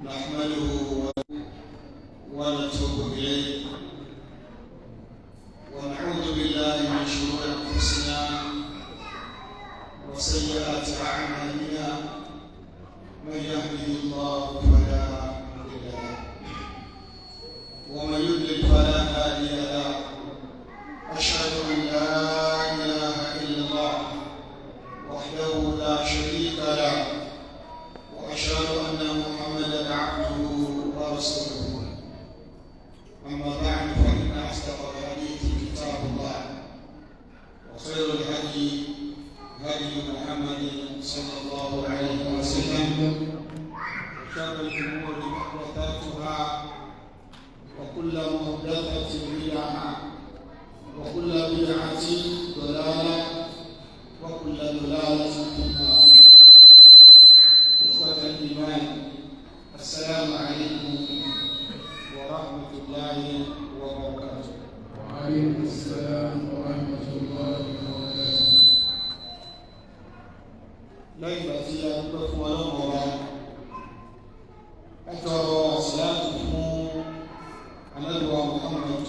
نحمده ونتوب إليه ونعوذ بالله من شرور أنفسنا وسيئات أعمالنا. من يهده الله فلا مضل له ومن يضلل فلا هادي له. أشهد أن لا إله إلا الله وحده لا شريك له، وأشهد أن محمدا عبده ورسوله. أما بعد، فإن أصدق الحديث كتاب الله، وخير الهدي هدي محمد صلى الله عليه وسلم، وشر الأمور محدثاتها، وكل محدثة بدعة، وكل بدعة ضلالة، وكل ضلالة في النار. إخوة الإيمان، السلام عليكم ورحمة الله وبركاته. وعليكم السلام ورحمة الله وبركاته. Lẹ́yìn ìgbà tí a dúpẹ́ fún Ọlọ́run Ọba, ẹ tọrọ àsàlátù fún Ànábì wa Muhammad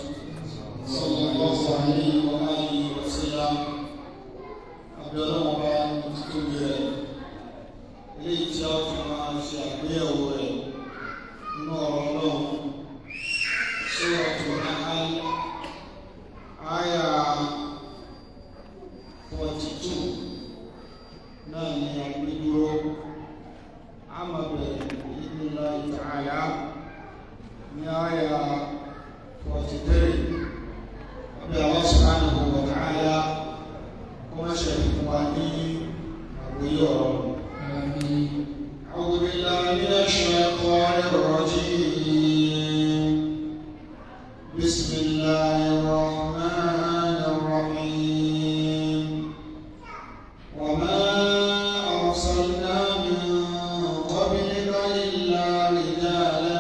sallallahu alaihi wa alihi wa sallam. Àbí Ọlọ́run Ọba títóbi rẹ̀, eléyìí tí a fi máa ṣe àgbéyẹ̀wò rẹ̀ nínú ọ̀rọ̀ Ọlọ́run, Suratul Nahl, àyà 42 náà ni àgbédúró. A máa bẹ̀rẹ̀ bi'idhnillahi ta'ala ní àyà 43. Àbí Allah subhanahu wa ta'ala kó má ṣe fún wa ní àgbóyé ọ̀rọ̀. آمين. أعوذ بالله من الشيطان الرجيم. بسم الله الرحمن الرحيم. وما أرسلنا من قبلك إلا رجالا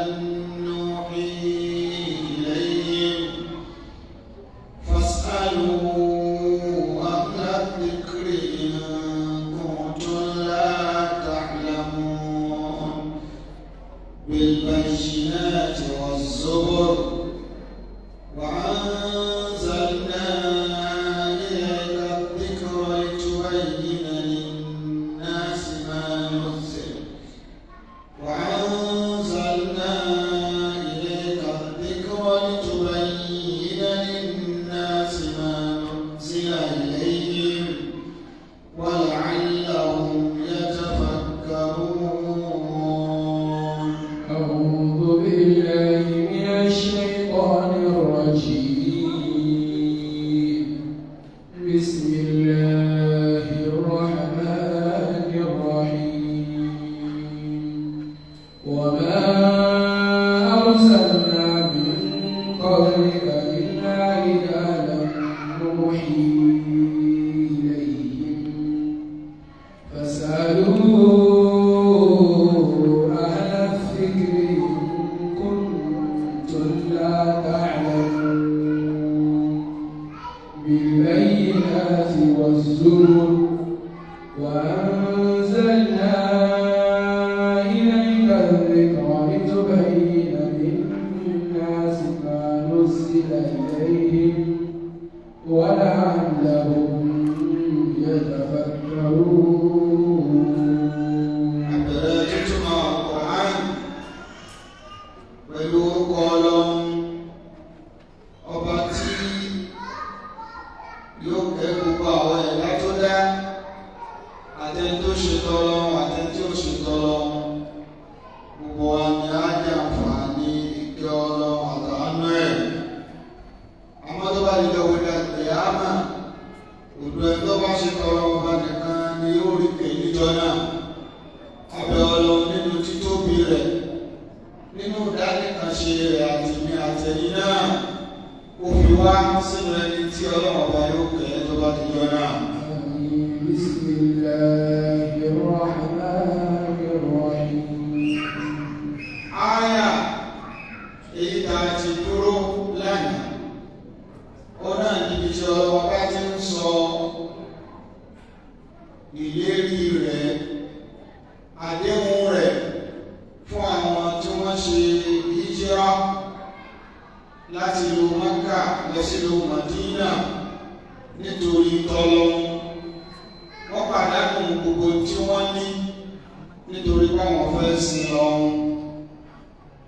نوحي إليهم، فاسألوا أهل الذكر إن كنتم لا تعلمون. بالبينات والزبر، وأنزلنا إليك الذكر لتبين للناس ما نزل، وأنزلنا إليك الذكر لتبين للناس ما نزل إليهم ولعلهم يتفكرون. أعوذ بالله من الشيطان الرجيم. بسم الله الرحمن الرحيم. وما أرسلنا من قبلك إلا رجالا نوحي إليهم، فاسألوا أهل الذكر إن كنتم لا تعلمون. بالبينات والزبر، وأنزلنا إليك الذكر لتبين للناس ما نزل إليهم ولعلهم يتفكرون. Àbẹ̀rẹ̀ tútùmọ̀ Quran pẹ̀lú orúkọ Ọlọ́run, ọba tí yóò kẹ́ gbogbo àwọn ẹ̀dá tó dá, àtẹni tó ṣe tọ́lọ́run, àtẹni tí ó ṣe tọ́lọ́run, gbogbo wa ni á jẹ àǹfààní ìkẹ́ Ọlọ́run àtàánú ẹ̀. Àmọ́ tó bá dijọ́ wọlé àgbẹ̀yàmà, òdo ẹni tó bá ṣe tọ́lọ́run ọba nìkan ni yóò rí kẹ́ níjọ́ náà. Abẹ́ Ọlọ́run nínú títóbi rẹ̀, nínú ìdánìkanṣe rẹ̀, àtìmí àtẹ̀yìn náà, ó fi wá sínú ẹni tí Ọlọ́run ọba yóò kẹ́ tó bá dijọ́ náà. آمين. بسم الله الرحمن الرحيم. Áyà èyí tá a ti dúró lánàá, ó náà níbi tí Ọlọ́run bá ti ń sọ ìlérí rẹ̀, àdéhùn rẹ̀ fún àwọn tí ṣe hijira láti ìlú Mẹ́kà lọ sí ìlú Mádínà nítorí tọ́lọ́hun. Wọ́n pàdánù gbogbo tí wọ́n ní nítorí páwọn fẹ́ sin lọ́hun.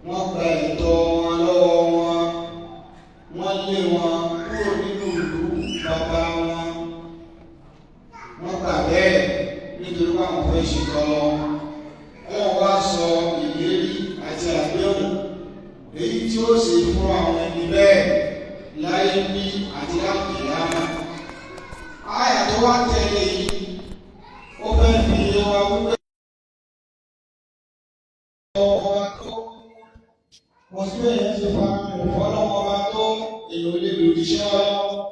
Wọ́n gba ẹ̀tọ́ wọn lọ́wọ́ wọn, wọ́n lé wọn kúrò nínú ìlú bàbá wọn. Wọ́n gbà bẹ́ẹ̀ nítorí páwọn fẹ́ ṣe tọ́lọ́hun. Ọlọ́run wá sọ ìlérí àti àdéhùn èyí tí ó ṣe fún àwọn ẹni bẹ́ẹ̀ láyé bí àti lápìyàmá. Àyà tó wá tẹ̀lé yìí, ó fẹ́ fi yé wa wípé ọba tó kò sí èèyàn ṣe fa ìfọlọ́wọ́ ọba tó èèyàn lè lòdìṣẹ́ ọlọ́wọ́.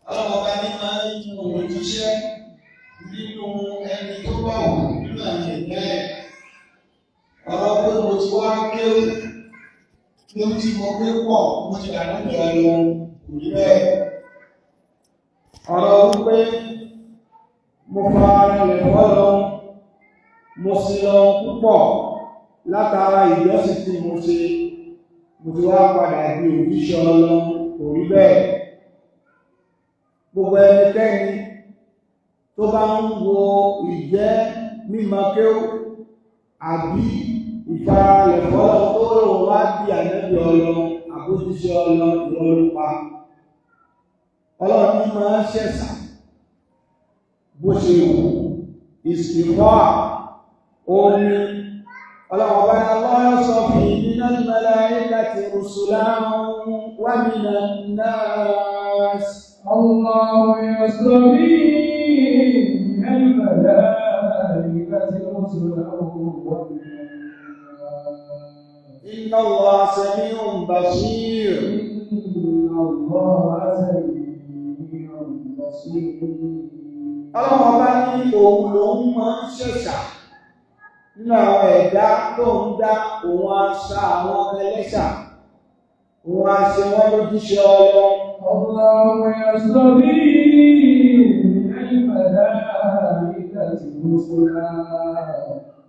Ọlọ́wọ́ ọba ní máa ń yan òjíṣẹ́ nínú ẹni tó bá wù nínú àwọn ẹ̀dá ẹ̀. Ọ̀rọ̀ pé mo ti wá kéwú ló ti mọ pé pọ̀ mo ti dànù jọ lọ kò rí bẹ́ẹ̀. Ọ̀rọ̀ wípé mo fa ara rẹ̀ fọ́lọ́, mo sì lọ púpọ̀ látara ìjọsìn tí mo ṣe, mo ti wá padà di òjíṣẹ́ Ọlọ́run, kò rí bẹ́ẹ̀. Gbogbo ẹnikẹ́ni tó bá ń wo ìjẹ́ mímọ̀ kéwú àbí ìfaralẹ̀ fọ́lọ́ tó rò wá di ànábì Ọlọ́run àbójúṣe Ọlọ́run ìrọ̀lùpa. Ọlọ́run ní máa ń ṣẹ̀ṣà bó ṣe wù ìsìnfọ́ ó ní Ọlọ́run ọba ní Allah yasṭafī minal malā'ikati rusulan wa minan nās. الله يصطفي من الملائكة رسلا ومن الناس. Inna Allaha samī'un basīr. إن الله سميع بصير. Ọlọ́run ọba ní òun lòun máa ń ṣẹ̀ṣà nínú àwọn ẹ̀dá tó ń dá, òun aṣa àwọn ẹlẹ́ṣà, òun aṣe wọ́n lójúṣe Ọlọ́run. الله يصطفي من الملائكة رسلا.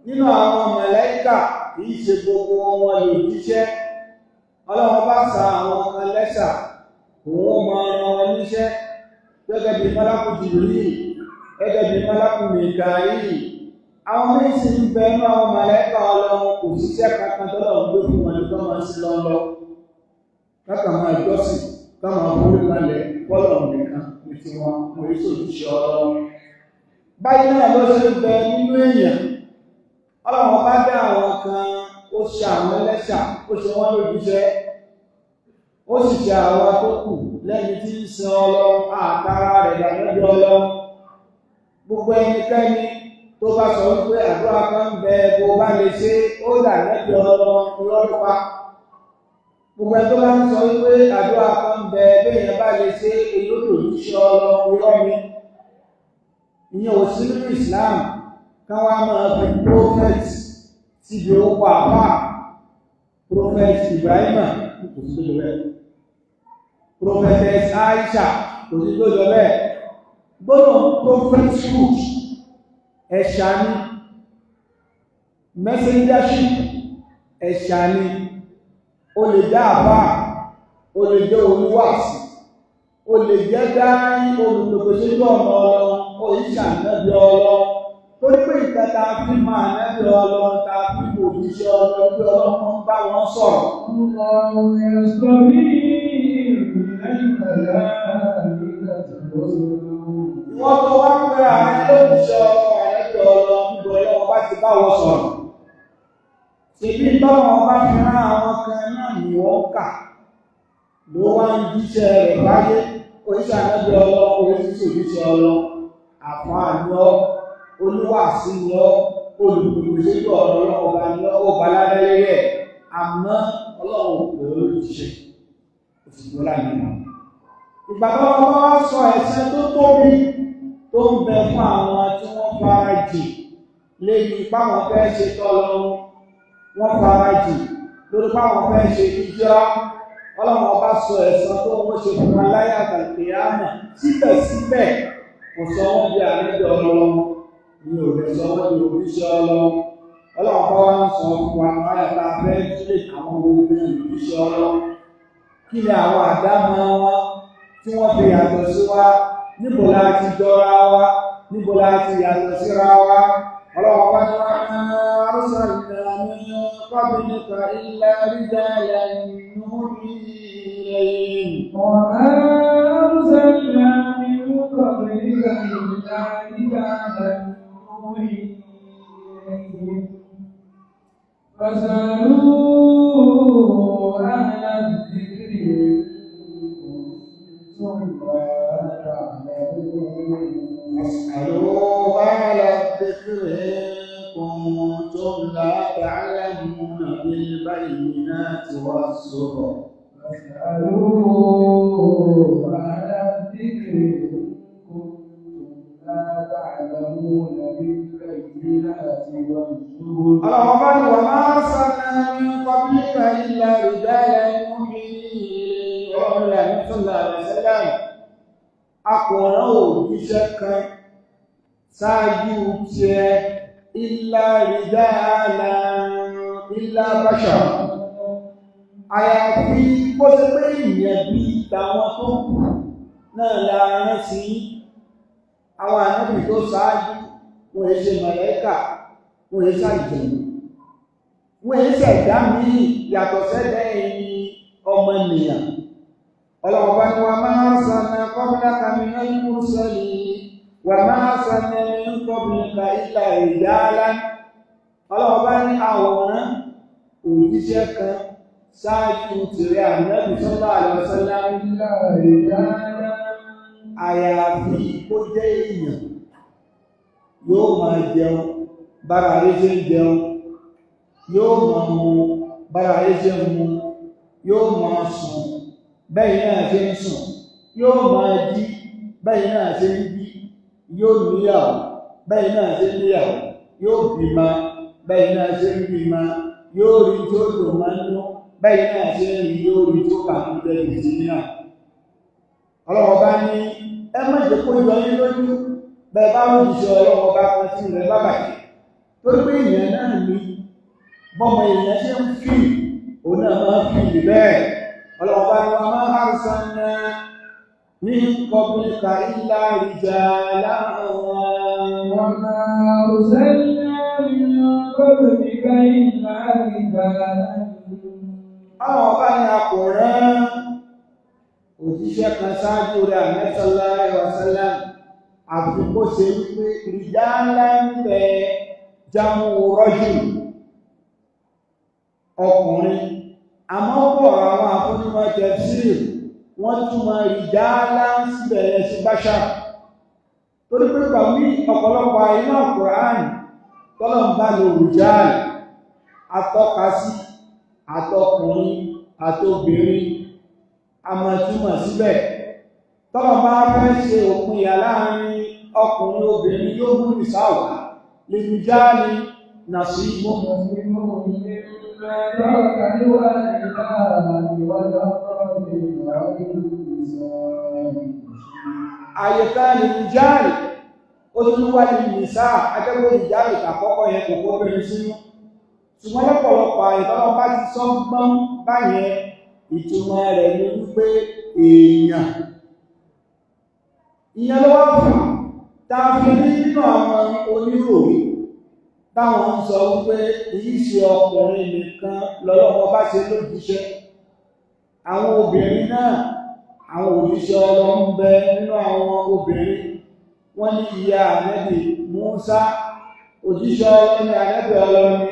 Nínú àwọn màláíkà, kìí ṣe gbogbo wọn lòjíṣẹ́. Ọlọ́run bá sa àwọn kan lẹ́ṣà, òun máa rán wọn níṣẹ́ gẹ́gẹ́ bí Málàkù Jìbìrìl, gẹ́gẹ́ bí Málàkù Mìkáílì. Àwọn méjì sì ń bẹ nínú àwọn màláíkà Ọlọ́run, kò síṣẹ́ kankan tọ́lọ́run gbé fún wọn ní kọ́ máa sí lọ́lọ́. Káka máa jọ́sìn, ká máa forí kalẹ̀ fọ́lọ́run nìkan ní tiwọn, mo yí sòjíṣẹ́ Ọlọ́run. Báyìí náà ló ṣe ń bẹ nínú èèyàn. Ọlọ́run bá dá àwọn kan, ó ṣe àwọn ẹlẹ́ṣà, ó ṣe wọ́n lójúṣẹ́, ó sì ṣe àwọn tó kù lẹ́ni tí ń sin Ọlọ́run, àtàrà rẹ̀ dàgbẹ́bí Ọlọ́run. Gbogbo ẹnikẹ́ni tó bá sọ wípé àdúrà kan ń bẹ bó bá lè ṣe ó dàgbẹ́bí Ọlọ́run lọ́dúnpa. Gbogbo ẹni tó bá ń sọ wípé àdúrà kan ń bẹ béèyàn bá lè ṣe èyí ó lòdìṣẹ́ Ọlọ́run irọ́ mi. Ìyẹn ò sí nínú Islam ká wá máa fi prophet síbi orúkọ àfáà. Prophet Ibrahima kò sí tó jọ bẹ́ẹ̀. Prophetess Aisha kò sí tó jọ bẹ́ẹ̀. Gbọ́dọ̀ prophethood ẹ̀ṣà ni, messengership ẹ̀ṣà ni, o lè jẹ́ àfáà, o lè jẹ́ oníwàásù, o lè jẹ́ dáí olùpèpè sójú ọ̀nà Ọlọ́run, o yìí ṣàǹdẹ́bí Ọlọ́run. Torí pé ìta ta fi máa nẹ́bí Ọlọ́run, ta fi òjíṣẹ́ Ọlọ́run bí Ọlọ́run máa ń bá wọn sọ̀rọ̀. الله يصطفي من الملائكة رسلا. Ìwọ́n tó wá ń pẹ́ ààrẹ lójíṣẹ́ Ọlọ́run, àrẹ́bí Ọlọ́run, níbo Ọlọ́run bá ti bá wọn sọ̀rọ̀. Ṣèbí tọ́lọ́run bá fi rán àwọn kan náà ní wọ́n kà ló wá ń jíṣẹ́ rẹ̀ báyé. Oníṣẹ́ ànábì Ọlọ́run, oríṣiríṣi òjíṣẹ́ Ọlọ́run, àfáà ni ọ́, oníwàásí ni ọ́, olùpèpè sójú ọ̀rọ̀ Ọlọ́run ọba ni ọ́, ó ba ládá lérí ẹ̀. Àmọ́ Ọlọ́run ò pè é lójíṣẹ́, ó sì gbọ́ láàyè náà. Ìgbà tó wọn bá wá sọ ẹ̀san tó tóbi tó ń bẹ fún àwọn tí wọ́n fara jì lébi páwọn fẹ́ ṣe tọ́lọ́run, wọ́n fara jì lórí páwọn fẹ́ ṣe ìjọ. Ọlọ́run ọba sọ ẹ̀san tó ń ṣe fún wọn láyé àtàlùkìyámà, síbẹ̀síbẹ̀ kò sọ wọ́n bí ànábì Ọlọ́run, ní ò lè sọ wọ́n di òjíṣẹ́ Ọlọ́run. Ọlọ́run bá wá ń sọ sọ fún wa àyàtà fẹ́ sílé àwọn obìnrin òjíṣẹ́ Ọlọ́run. Kí ni àwọn àdámọ́ wọn tí wọ́n fi yàtọ̀ sí wa? Níbo la ti jọra wa? Níbo la ti yàtọ̀ síra wa? Ọlọ́run bá ní wa arsalna min qablika illa rijalan nuhi ilayhim. وما أرسلنا من قبلك إلا رجالا نوحي إليهم فاسألوا أهل الذكر إن كنتم لا تعلمون. فاسألوا أهل الذكر إن كنتم لا تعلمون بالبينات والزبر. فاسألوا أهل الذكر إن كنتم لا تعلمون بالبينات والزبر. Ọlọ́run bá ní wa ma arsalna min qablika illa rijalan nuhi ilayhim. Ọlọ́run rẹ̀ ní sallallahu alaihi wasallam. Akọ̀ràn òjíṣẹ́ kan ṣáájú tiẹ̀ illa rijalan illa bashar. Àyàfi kó ṣe pé ìyẹn bí tàwọn tó kù náà la rán sí. Àwọn ànábì tó ṣáájú, wọ́n èé ṣe màláíkà, wọ́n èé ṣàlùjànnú, wọ́n èé ṣẹ̀dá míì yàtọ̀ sẹ́dá ẹ̀yin ọmọnìyàn. Ọlọ́run bá ní wa ma arsalna qablaka minal mursalin wa ma arsalna min qablika illa rijalan. Ọlọ́run bá ní àwòrán òjíṣẹ́ kan ṣáájú tìrẹ ànábì sallallahu alaihi wasallam إلا رجالا. Àyàfi kó jẹ́ èèyàn, yóò máa jẹun bára ayé ṣe ń jẹun, yóò máa mu bára ayé ṣe ń mu, yóò máa sùn bẹ́ẹ̀ náà ṣe ń sùn, yóò máa jí bẹ́ẹ̀ náà ṣe ń jí, yóò níyàwó bẹ́ẹ̀ náà ṣe ń níyàwó, yóò bímọ bẹ́ẹ̀ náà ṣe ń bímọ, yóò rí tó dùn máa ń nú bẹ́ẹ̀ náà ṣe ń rí, yóò rí tó kà ń jẹ́ ìdí náà. Ọlọ́wọ́ bá ní ẹ má jẹ́ kó yọ yín lójú bẹ́ẹ̀ bá ń ṣe ọlọ́wọ́ bá kan tí rẹ̀ bá bàjẹ́, torí pé èèyàn náà ní bọ́mọ èèyàn ṣe ń fi òun náà máa ń fi bẹ́ẹ̀. Ọlọ́wọ́ bá ní wa ma arsalna min qablika illa rijalan. وما أرسلنا من قبلك إلا رجالا. Àwọn ọba ní a kò rán òjíṣẹ́ kan ṣáájú rẹ̀ Ànábì sallallahu alaihi wasallam àfi kó ṣe wípé rijalan ń bẹ jamu rajul, ọkùnrin. Àmọ́ pọ̀ àwọn àfúnimọ̀ tafsir, wọ́n túmọ̀ rijalan síbẹ̀ yẹn sí bashar, torí pé pàmí ọ̀pọ̀lọpọ̀ àìná Qur'an tọ́lọ̀ ń bá lo rijal, atọ́ka sí àtọkùnrin àtobìnrin, a máa túmọ̀ síbẹ̀. Tọ́lọ̀ bá fẹ́ ṣe òpin ìyà láàrin ọkùnrin obìnrin, yóò mú ìsáwà lè rijali nasibun. مما ترك الوالدان والأقربون وللنساء. Àyíká lè rijali, ó tún wá lè nìsá akẹ́kọ̀ọ́ rijali àkọ́kọ́ yẹn kò kó obìnrin sínú, ṣùgbọ́n lọ́pọ̀lọpọ̀ àyè tọ́lọ́ bá ti sọ gbọ́n báyẹn, ìtumọ̀ rẹ̀ ni wípé èèyàn. Ìyẹn ló wá fà tá a fi rí nínú àwọn oníròyìn táwọn ń sọ wípé kìí ṣe ọkùnrin nìkan lọ́lọ́wọ́ bá ṣe lójíṣẹ́, àwọn obìnrin náà, àwọn òjíṣẹ́ Ọlọ́run bẹ nínú àwọn obìnrin. Wọ́n ní ìyá Ànábì Mùsá, òjíṣẹ́ Ọlọ́run ní Ànábì Ọlọ́run ní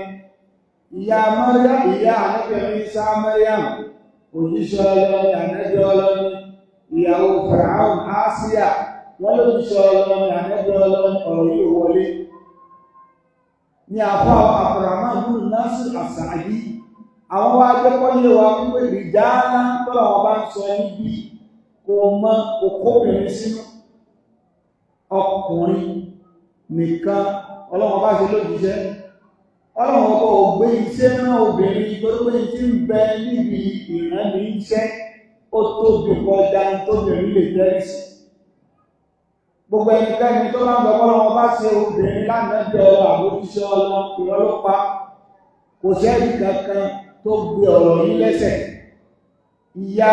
ìyá Maryam, ìyá Ànábì Ìsá Maryam, òjíṣẹ́ Ọlọ́run ní Ànábì Ọlọ́run ní ìyàwó Fáráò Àsíyà, wọ́n lójíṣẹ́ Ọlọ́run ní Ànábì Ọlọ́run. Ọ̀rọ̀ yìí wọlé ní àfá Abdurrahman bin Nasir As-Sa'di. Àwọn wá jẹ́kọ́ yé wa wípé rìjáàlá tọ́lá wọn bá ń sọ níbi kò mọ òkóbìnrin sínú, ọkùnrin nìkan Ọlọ́run bá ṣe lójíṣẹ́. Ọlọ́run ọba ò gbé iṣẹ́ rán obìnrin torí pé tí ń bẹ níbi ìrànní iṣẹ́ ó tóbi kọjá tóbìnrin lè tẹ́lẹ̀ sí. Gbogbo ẹnikẹ́ni tó bá ń gbọ́ Ọlọ́run bá ṣe obìnrin lánàá bí ọlọ́ àbójúṣe ọlọ́, ìrọ́lọ́pàá. Kò sẹ́rí kankan tó gbé ọ̀rọ̀ yìí lẹ́sẹ̀. Ìyá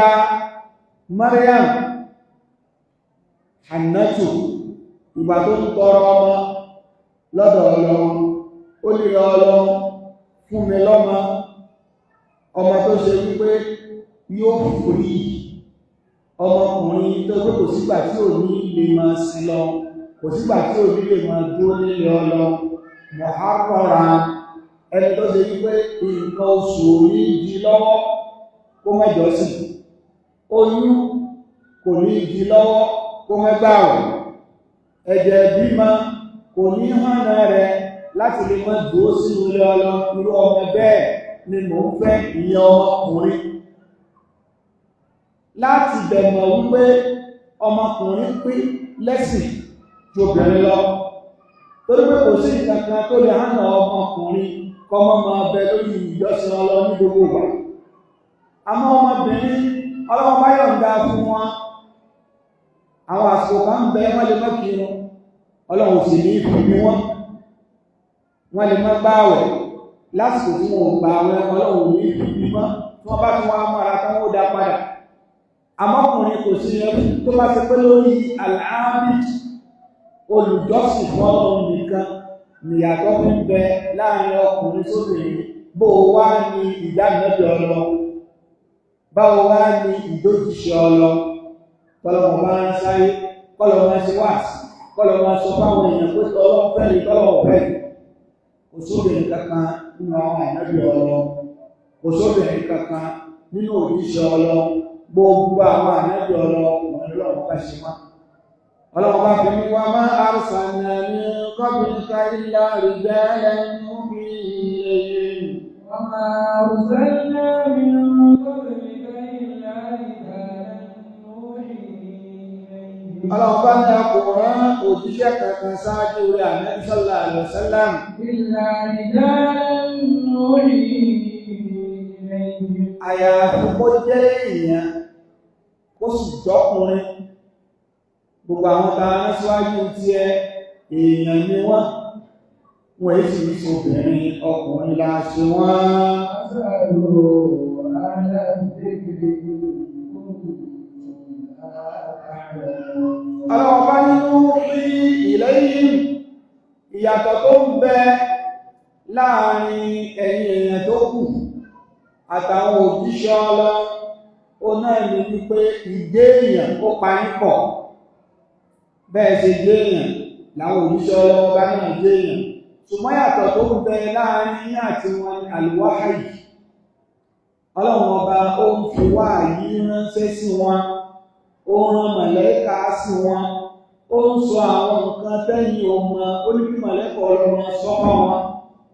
Mariam Hannatu, ìgbà tó ń tọrọ ọmọ lọ́dọ̀ Ọlọ́run, ó lè Ọlọ́run fún mi lọ́mọ, ọmọ tó ṣe wípé yóò fòrí, ọmọkùnrin tó pé kò sígbà tí ò ní lè máa sin lọ, kò sígbà tí ò ní lè máa dúró nílé ọlọ, mọ̀hárọ̀ra, ẹni tó ṣe wípé nǹkan oṣù ò ní di lọ́wọ́ kó mẹ́jọ sí, oyún kò ní di lọ́wọ́ kó mẹ́gbàwẹ̀, ẹ̀jẹ̀ bímọ kò ní hànà rẹ̀ láti lè mọ́ dúró sínú ilé ọlọ. Irú ọmọ bẹ́ẹ̀ ni mò ń fẹ́, ìyẹn ọmọkùnrin. Láti bẹ̀mọ̀ wípé ọmọkùnrin pín lẹ́sìn ju obìnrin lọ, torí pé kò sí ìkankan tó lè hànà ọmọkùnrin kọmọ máa bẹ lórí ìjọsìn ọlọ ní gbogbo ìgbà. Àmọ́ ọmọbìnrin, Ọlọ́run bá yọ̀ǹda fún wọn, àwọn àsìkò kan ń bẹ wọ́n lè má kírun, Ọlọ́run sì ní fi bí wọ́n, wọ́n lè má gbààwẹ̀ lásìkò tí wọn ò gbààwẹ̀, Ọlọ́run ní fi bí mọ́, tí wọ́n bá tún wá mọ́ra tán ó dá padà. Àmọ́kùnrin kò sí ẹkú tó bá ṣe pé lórí àlàáfíì olùjọ́sìn fún Ọlọ́run nìkan nìyàtọ̀ fi ń bẹ láàrin ọkùnrin sóbìnrin. Bó wá ní ìdánilẹ́bẹ̀ ọlọ, báwo wá ní ìdójúṣe ọlọ, tọ́lọ́mọ bá ń sáyé, kọ́lọ́mọ ṣe wáàsí, kọ́lọ́mọ sọ fáwọn èèyàn pé tọ́lọ́mọ fẹ́ẹ́ tọ́lọ́mọ fẹ́ẹ́. Kò sóbìnrin kankan nínú àwọn ànábì ọlọ, kò sóbìnrin kankan nínú òjíṣẹ́ ọlọ, gbogbo àwọn ànábì ọlọ wọn lọ́wọ́ bá ṣe wá. Ọlọ́wọ́ bá fi ní wa ma arsalna min qablika illa rijalan nuhi ilayhim. Wa ma arsalna min qablika illa rijalan nuhi ilayhim. Ọlọ́wọ́ bá ní ọkùnrin òjíṣẹ́ kankan ṣáájú rẹ̀ Ànábì sallallahu alaihi wasallam. Illa rijalan nuhi ilayhim. Àyàfi kó jẹ́ èèyàn kó sì jọ́kùnrin. Gbogbo àwọn tá a rán síwájú tí ẹ èèyàn ni wọ́n, wọ́n èyí sì ń ṣe obìnrin, ọkùnrin la ṣe wọ́n. Fasalu ahla dhikri in kuntum la ta'lamun. Ọlọ́wọ́ bá nínú rí ilayhim, ìyàtọ̀ tó ń bẹ láàrin ẹ̀yin èèyàn tó kù àtàwọn òjíṣẹ́ Ọlọ́run, ó náà ní wípé ìgbé èèyàn ó pa yín pọ̀. Bẹ́ẹ̀ ṣe jẹ́ èèyàn làwọn òjíṣẹ́ Ọlọ́run bá náà jẹ́ èèyàn, ṣùgbọ́n yàtọ̀ tó ń bẹ láàrin yín àti wọn ní àlùwáhàyì. Ọlọ́run ọba ó ń fi wáàyí ránṣẹ́ sí wọn, ó ń rán màlẹ́kà sí wọn, ó ń sọ àwọn nǹkan tẹ́yìn ọmọ, ó ní kí màlẹ́kà Ọlọ́run sọ fún wọn,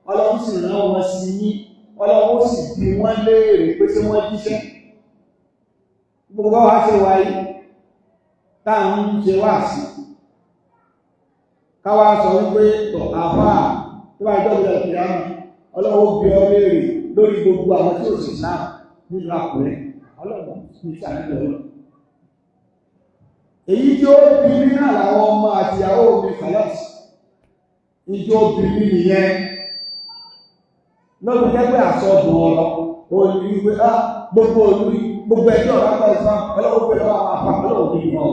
Ọlọ́run sì rán wọn sí yín, Ọlọ́run ó sì bi wọ́n léèrè pé ṣé wọ́n jíṣẹ́. Gbogbo wa ṣe wáyé tá à ń ṣe wáàsí, káwá sọ wípé tọ̀ àfáà tó bá jọ́ ìjọ ìyáma, Ọlọ́run ó bi ọ léèrè lórí gbogbo àwọn tí ò sì náà nínú Àkúrẹ́, Ọlọ́run ní sàmìlẹ̀ Ọlọ́run. Èyí tí ó bí mi náà làwọn ọmọ àtìyàwó mi kàlọ́sì, ìjọ bí mi nìyẹn. Lọ́dún jẹ́ pé àsọdùn ọ̀rọ̀ ó ní wípé á gbogbo olú gbogbo ẹjọ́ ọ̀rọ̀ apá ìsán Ọlọ́run pẹ̀lú àwọn afá Ọlọ́run ní ìmọ̀.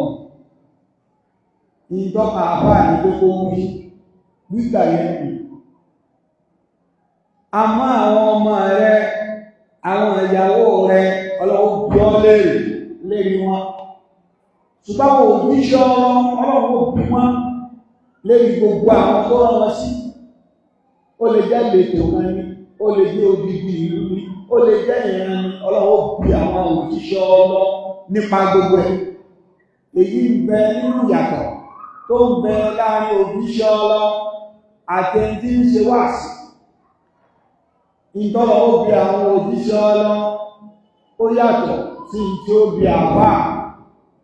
Ìjọba àfáà ní pé kó wí gbígbà yẹn kù. Àmọ́ àwọn ọmọ rẹ, àwọn ìyàwó rẹ, Ọlọ́run bí ọ léèrè lérí wọn. Ṣùgbọ́n àwọn òjíṣẹ́ Ọlọ́run ó bí wọn lérí gbogbo àwọn tó rán wọn sí. Ó lè jẹ́ ìletò kan ní, ó lè jẹ́ odidi ìlú ní, ó lè jẹ́ ìran ní, Ọlọ́run ó bí àwọn òjíṣẹ́ Ọlọ́run nípa gbogbo ẹ̀. Èyí ń bẹ nínú ìyàtọ̀ tó ń bẹ láàrin òjíṣẹ́ Ọlọ́run àti ẹni tí ń ṣe wáàsí. Ìtọ́lọ̀ ó bí àwọn òjíṣẹ́ Ọlọ́run ó yàtọ̀ sí tí ó bí àfáà,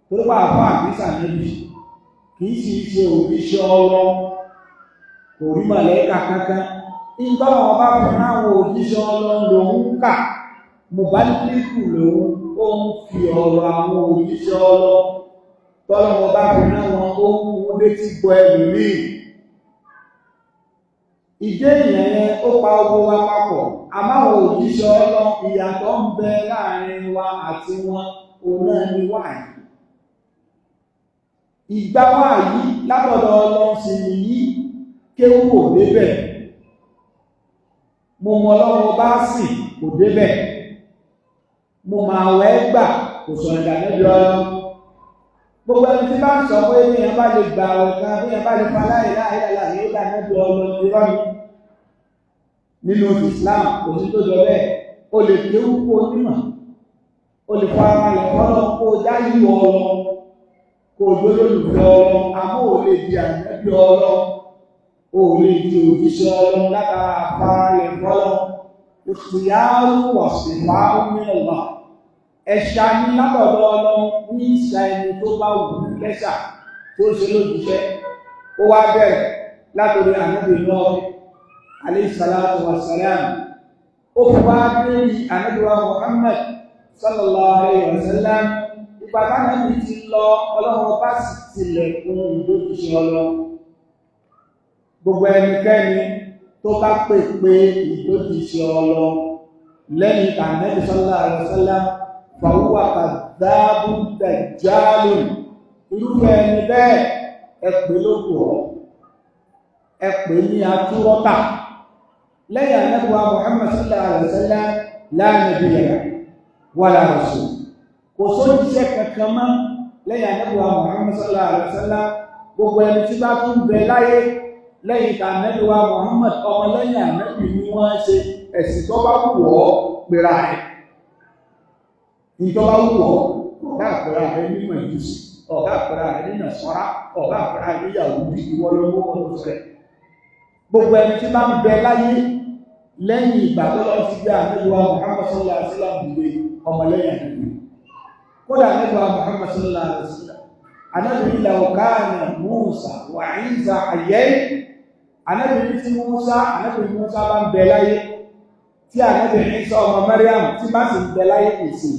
torí pé àfáà kìí ṣànábì, kìí sì ṣe òjíṣẹ́ Ọlọ́run, kò rí màlẹ́kà kankan. Ìtọ́lọ̀ ọba fún àwọn òjíṣẹ́ Ọlọ́run lòun kà, mùbálíkù lòun, ó ń fi ọ̀rọ̀ àwọn òjíṣẹ́ Ọlọ́run tọ́lọ̀ ọba fún àwọn ohun létí gbọ́ ẹlòmíì. Ìjẹ́ èèyàn yẹn ó pa ogun wa papọ̀, àmọ́ àti wọn òun náà ní wáyé. Ìgbà wáyé látọ̀dọ̀ Ọlọ́run sì nìyí, kéwú ò débẹ̀, mo mọ Ọlọ́run bá sì kò débẹ̀, mo máa wẹ́ gbà kò sọ̀rọ̀ ìdánẹ́bí Ọlọ́run. Gbogbo ẹni tí bá ń sọ pé bí èèyàn bá lè gbà ọ̀rẹ́ kan, bí èèyàn bá lè fa láì láì láì yóò dá nẹ́bí Ọlọ́run, irọ́ ni. Nínú Islam kò sí tó jọ bẹ́ẹ̀. O lè kéwú kó onímọ̀, o lè fa ara rẹ̀ fọ́lọ́ kó o dá yíwọ Ọlọ́run, kó o jó lólùfẹ́ Ọlọ́run, àmọ́ ò lè di ànẹ́bí Ọlọ́run, o lè di òjíṣẹ́ Ọlọ́run látara afárá rẹ̀ fọ́lọ́. Ìyáàrú wọ̀sìnfà omi ọ̀la ẹ̀ṣà ní látọ̀dọ̀ Ọlọ́run ní ìṣà ẹni tó bá wù ú lẹ́ṣà tó ṣe lójúṣẹ́. Ó wá bẹ̀rẹ̀ látòrí ànábì Nuh alayhi salatu wa salam, ó fi wá dé ànábì wa Muhammad sallallahu alayhi wa sallam. Ìgbà tánábì ti lọ, Ọlọ́run bá sì tilẹ̀kùn ìdójúṣe Ọlọ́run. Gbogbo ẹnikẹ́ni tó bá pè pé ìdójúṣe Ọlọ́run lẹ́yìn tànábì sallallahu alayhi wa sallam, fàwúwà kàdáàbù dàjálù, irúfẹ́ ẹni bẹ́ẹ̀ ẹ pè lóko ọ́, ẹ pè ní atúrọ́tà. Lẹ́yìn ànábì wa Muhammad sallallahu alaihi wasallam, la nabiyya wala rasul, kò sójíṣẹ́ kankan mọ́ lẹ́yìn ànábì wa Muhammad sallallahu alaihi wasallam. Gbogbo ẹni tí bá tún bẹ láyé lẹ́yìn ànábì wa Muhammad, ọmọ lẹ́yìn ànábì ni wọ́n ṣe. Ẹ̀sìn tó bá wù ọ́ pera ẹ̀, ìjọba wù ọ́, ọ̀gá àpẹẹrẹ rẹ ní Màjúsì, ọ̀gá àpẹẹrẹ rẹ ní Nàsárà, ọ̀gá àpẹẹrẹ rẹ ní Yàhúdí, ìwọ ló mú ọdún sẹ. Gbogbo ẹni tí bá ń bẹ láyé lẹ́yìn ìgbà tó lọ sí gbé ànábì wa Muhammad sallallahu alaihi wasallam dìde, ọmọlẹ́yìn ànábì. Kódà ànábì wa Muhammad sallallahu alaihi wasallam, ànábì law kana Musa wa Isa hayyayn, ànábì ní tí Musa, ànábì Musa bá ń bẹ láyé, tí ànábì Isa ọmọ Maryam tí bá sì ń bẹ láyé ìsìn,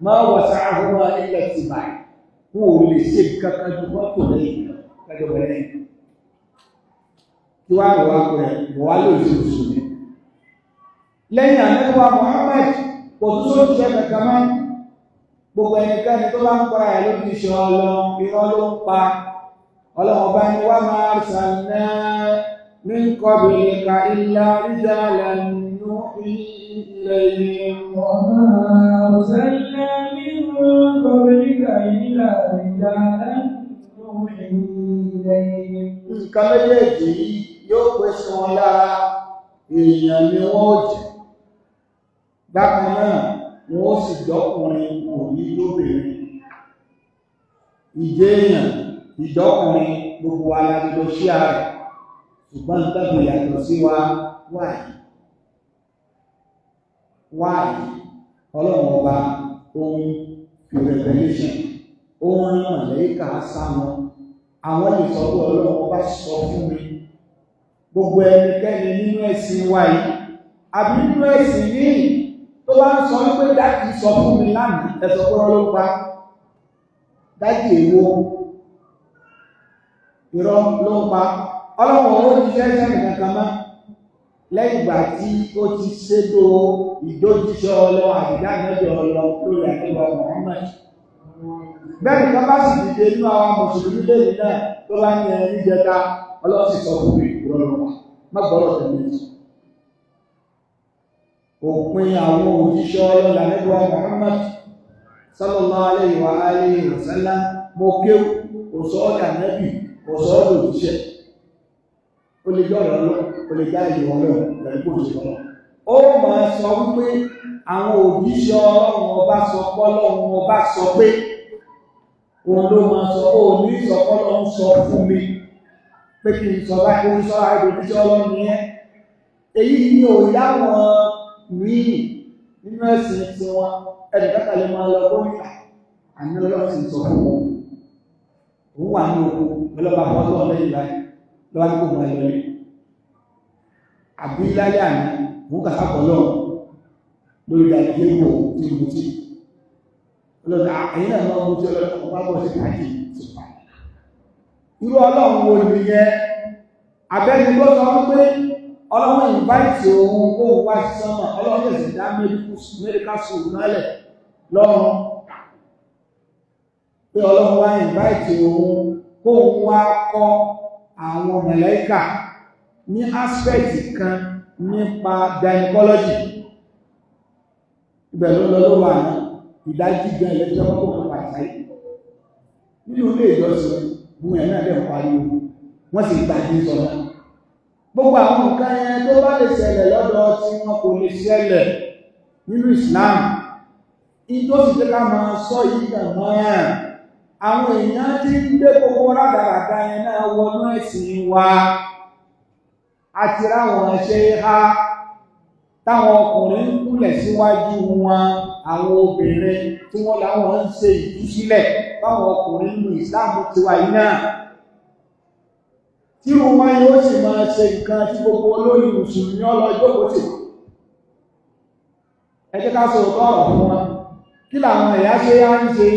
ma wasa'ahuma illa ittiba', wọn ò lè ṣe kankan ju mọ́tò lẹ́yìn kájọ bẹ̀rẹ̀ lẹ́yìn. Kí wàá lọ wá pẹ̀ wọ́n wá lè ṣe oṣù mi. Lẹ́yìn ànábì wa Muhammad kò tún sóòtú ṣe kankan mọ́. Gbogbo ẹnikẹ́ni tó bá ń para ẹ̀ ló fi ṣe Ọlọ́run, irọ́ ló ń pa. Ọlọ́run ọba ni wa ma arsalna min qablika illa rijalan nuhi ilayhim. وما أرسلنا من قبلك إلا رجالا نوحي إليهم. Nǹkan méjèèjì yìí yóò pè sí wọn lára, èèyàn ni wọ́n ó jẹ́. Bákan náà, wọ́n ó sì jọ́kùnrin, wọn ò ní lóbìnrin. Ìjẹ́ èèyàn, ìjọ́kùnrin, gbogbo wa la jọ sí ara rẹ̀, ṣùgbọ́n tàbí yàtọ̀ sí wa wáyé wáyé. Ọlọ́run ọba ohun fi revelation, ohun rán màlẹ́kà sáwọn, àwọn lè sọ pé Ọlọ́run ọba sọ fún mi. Gbogbo ẹnikẹ́ni nínú ẹ̀sìn wa yìí àbí nínú ẹ̀sìn yìí tó bá ń sọ wípé dájì sọ fún mi lánàá, ẹ sọ pé irọ́ ló pa. Dájì èwo? Irọ́ ló ń pa. Ọlọ́run ò ní iṣẹ́ sẹ́nì kankan mọ́ lẹ́yìn ìgbà tí ó ti ṣètò ìdójúṣe Ọlọ́run àbídá nẹ́bí Ọlọ́run lórí àdébọ̀ Muhammad. Bẹ́ẹ̀ ni bá sì dìde nínú àwọn mùsùlùmí lẹ́yìn náà tó bá ní ẹni jẹta, Ọlọ́run sì sọ fún mi, irọ́ ló pa, má gbọ́dọ̀ tẹ̀lé ẹ̀sùn. Òpin àwọn òjíṣẹ́ Ọlọ́run àdébọ̀ Muhammad sallallahu alayhi wa alihi wa sallam. Mo kéwù kò sọ ọ́ dà nẹ́bì, kò sọ ọ́ dòjíṣẹ́. Ó lè jẹ́ ọ̀rọ̀ Ọlọ́run, ó lè já ìlú Ọlọ́run pẹ̀lú kò sí Ọlọ́run. Ó máa sọ wípé àwọn òjíṣẹ́ Ọlọ́run ọba sọ pọ́lọ́run ọba sọ pé, òun ló máa sọ. Ó ní sọ pọ́lọ́run sọ fún mi pé kí n sọ báyìí, ó ń sọ àìdò òjíṣẹ́ Ọlọ́run yẹn. Èyí ni ò yá wọn míì nínú ẹ̀sìn tiwọn. Ẹnì kẹta lè máa lọ gómìnà àní Ọlọ́run sì sọ fún wọn. Òun wà ní oko ọlọ́ba fọ́tọ̀ lẹ́yìn báyìí lọ́wọ́ ní kò máa lọlé àbí lálẹ́ àná, òun kà sábọ̀ lọ́wọ́ lórí ìdàgbé wò tí mo ti ọlọ́dà ẹ̀yìn náà máa mú tí ọlọ́dà ọba bọ̀ sí káàkiri tó pa. Irú Ọlọ́run wo nìyẹn? Abẹ́ni tó sọ wípé Ọlọ́run invite òun kó wá sí sánmà, Ọlọ́run lè sì dá medical school nálẹ̀. Lọ́run pé Ọlọ́run wá invite òun kóun wá kọ́ àwọn màláíkà ní aspect kan nípa gynecology. Ibẹ̀ ló lọ lóru àná, ìdájí gan ilẹ̀ tí wọ́n kó kó pàṣẹ nínú ilé ìjọsìn. Mú ẹ̀ náà dẹ̀ ń pariwo, wọ́n sì gbà ní sọ̀rọ̀. Gbogbo àwọn nǹkan yẹn tó bá lè ṣẹlẹ̀ lọ́dọ̀ tí wọn kò lè ṣẹlẹ̀ nínú Islam. Ìjọ sì jẹ́ ká máa sọ yìí kàn mọ́ àwọn èèyàn tí ń gbé gbogbo rádaràda yẹn náà wọnú ẹ̀sìn wa. Àti ráwọn ṣe há táwọn ọkùnrin ń kúnlẹ̀ síwájú wọn, àwọn obìnrin tí wọ́n láwọn ń ṣe ìtúsílẹ̀ báwọn ọkùnrin nínú Islam tiwa yìí náà, tí wọn yóò sì máa ṣe nǹkan tí gbogbo olórí mùsùlùmí ọlọ́jọ́kòó tì. Ẹ jẹ́ ká sọ ọ̀rọ̀ fún wọn. Kí làwọn ẹ̀yà ṣe yá ń ṣe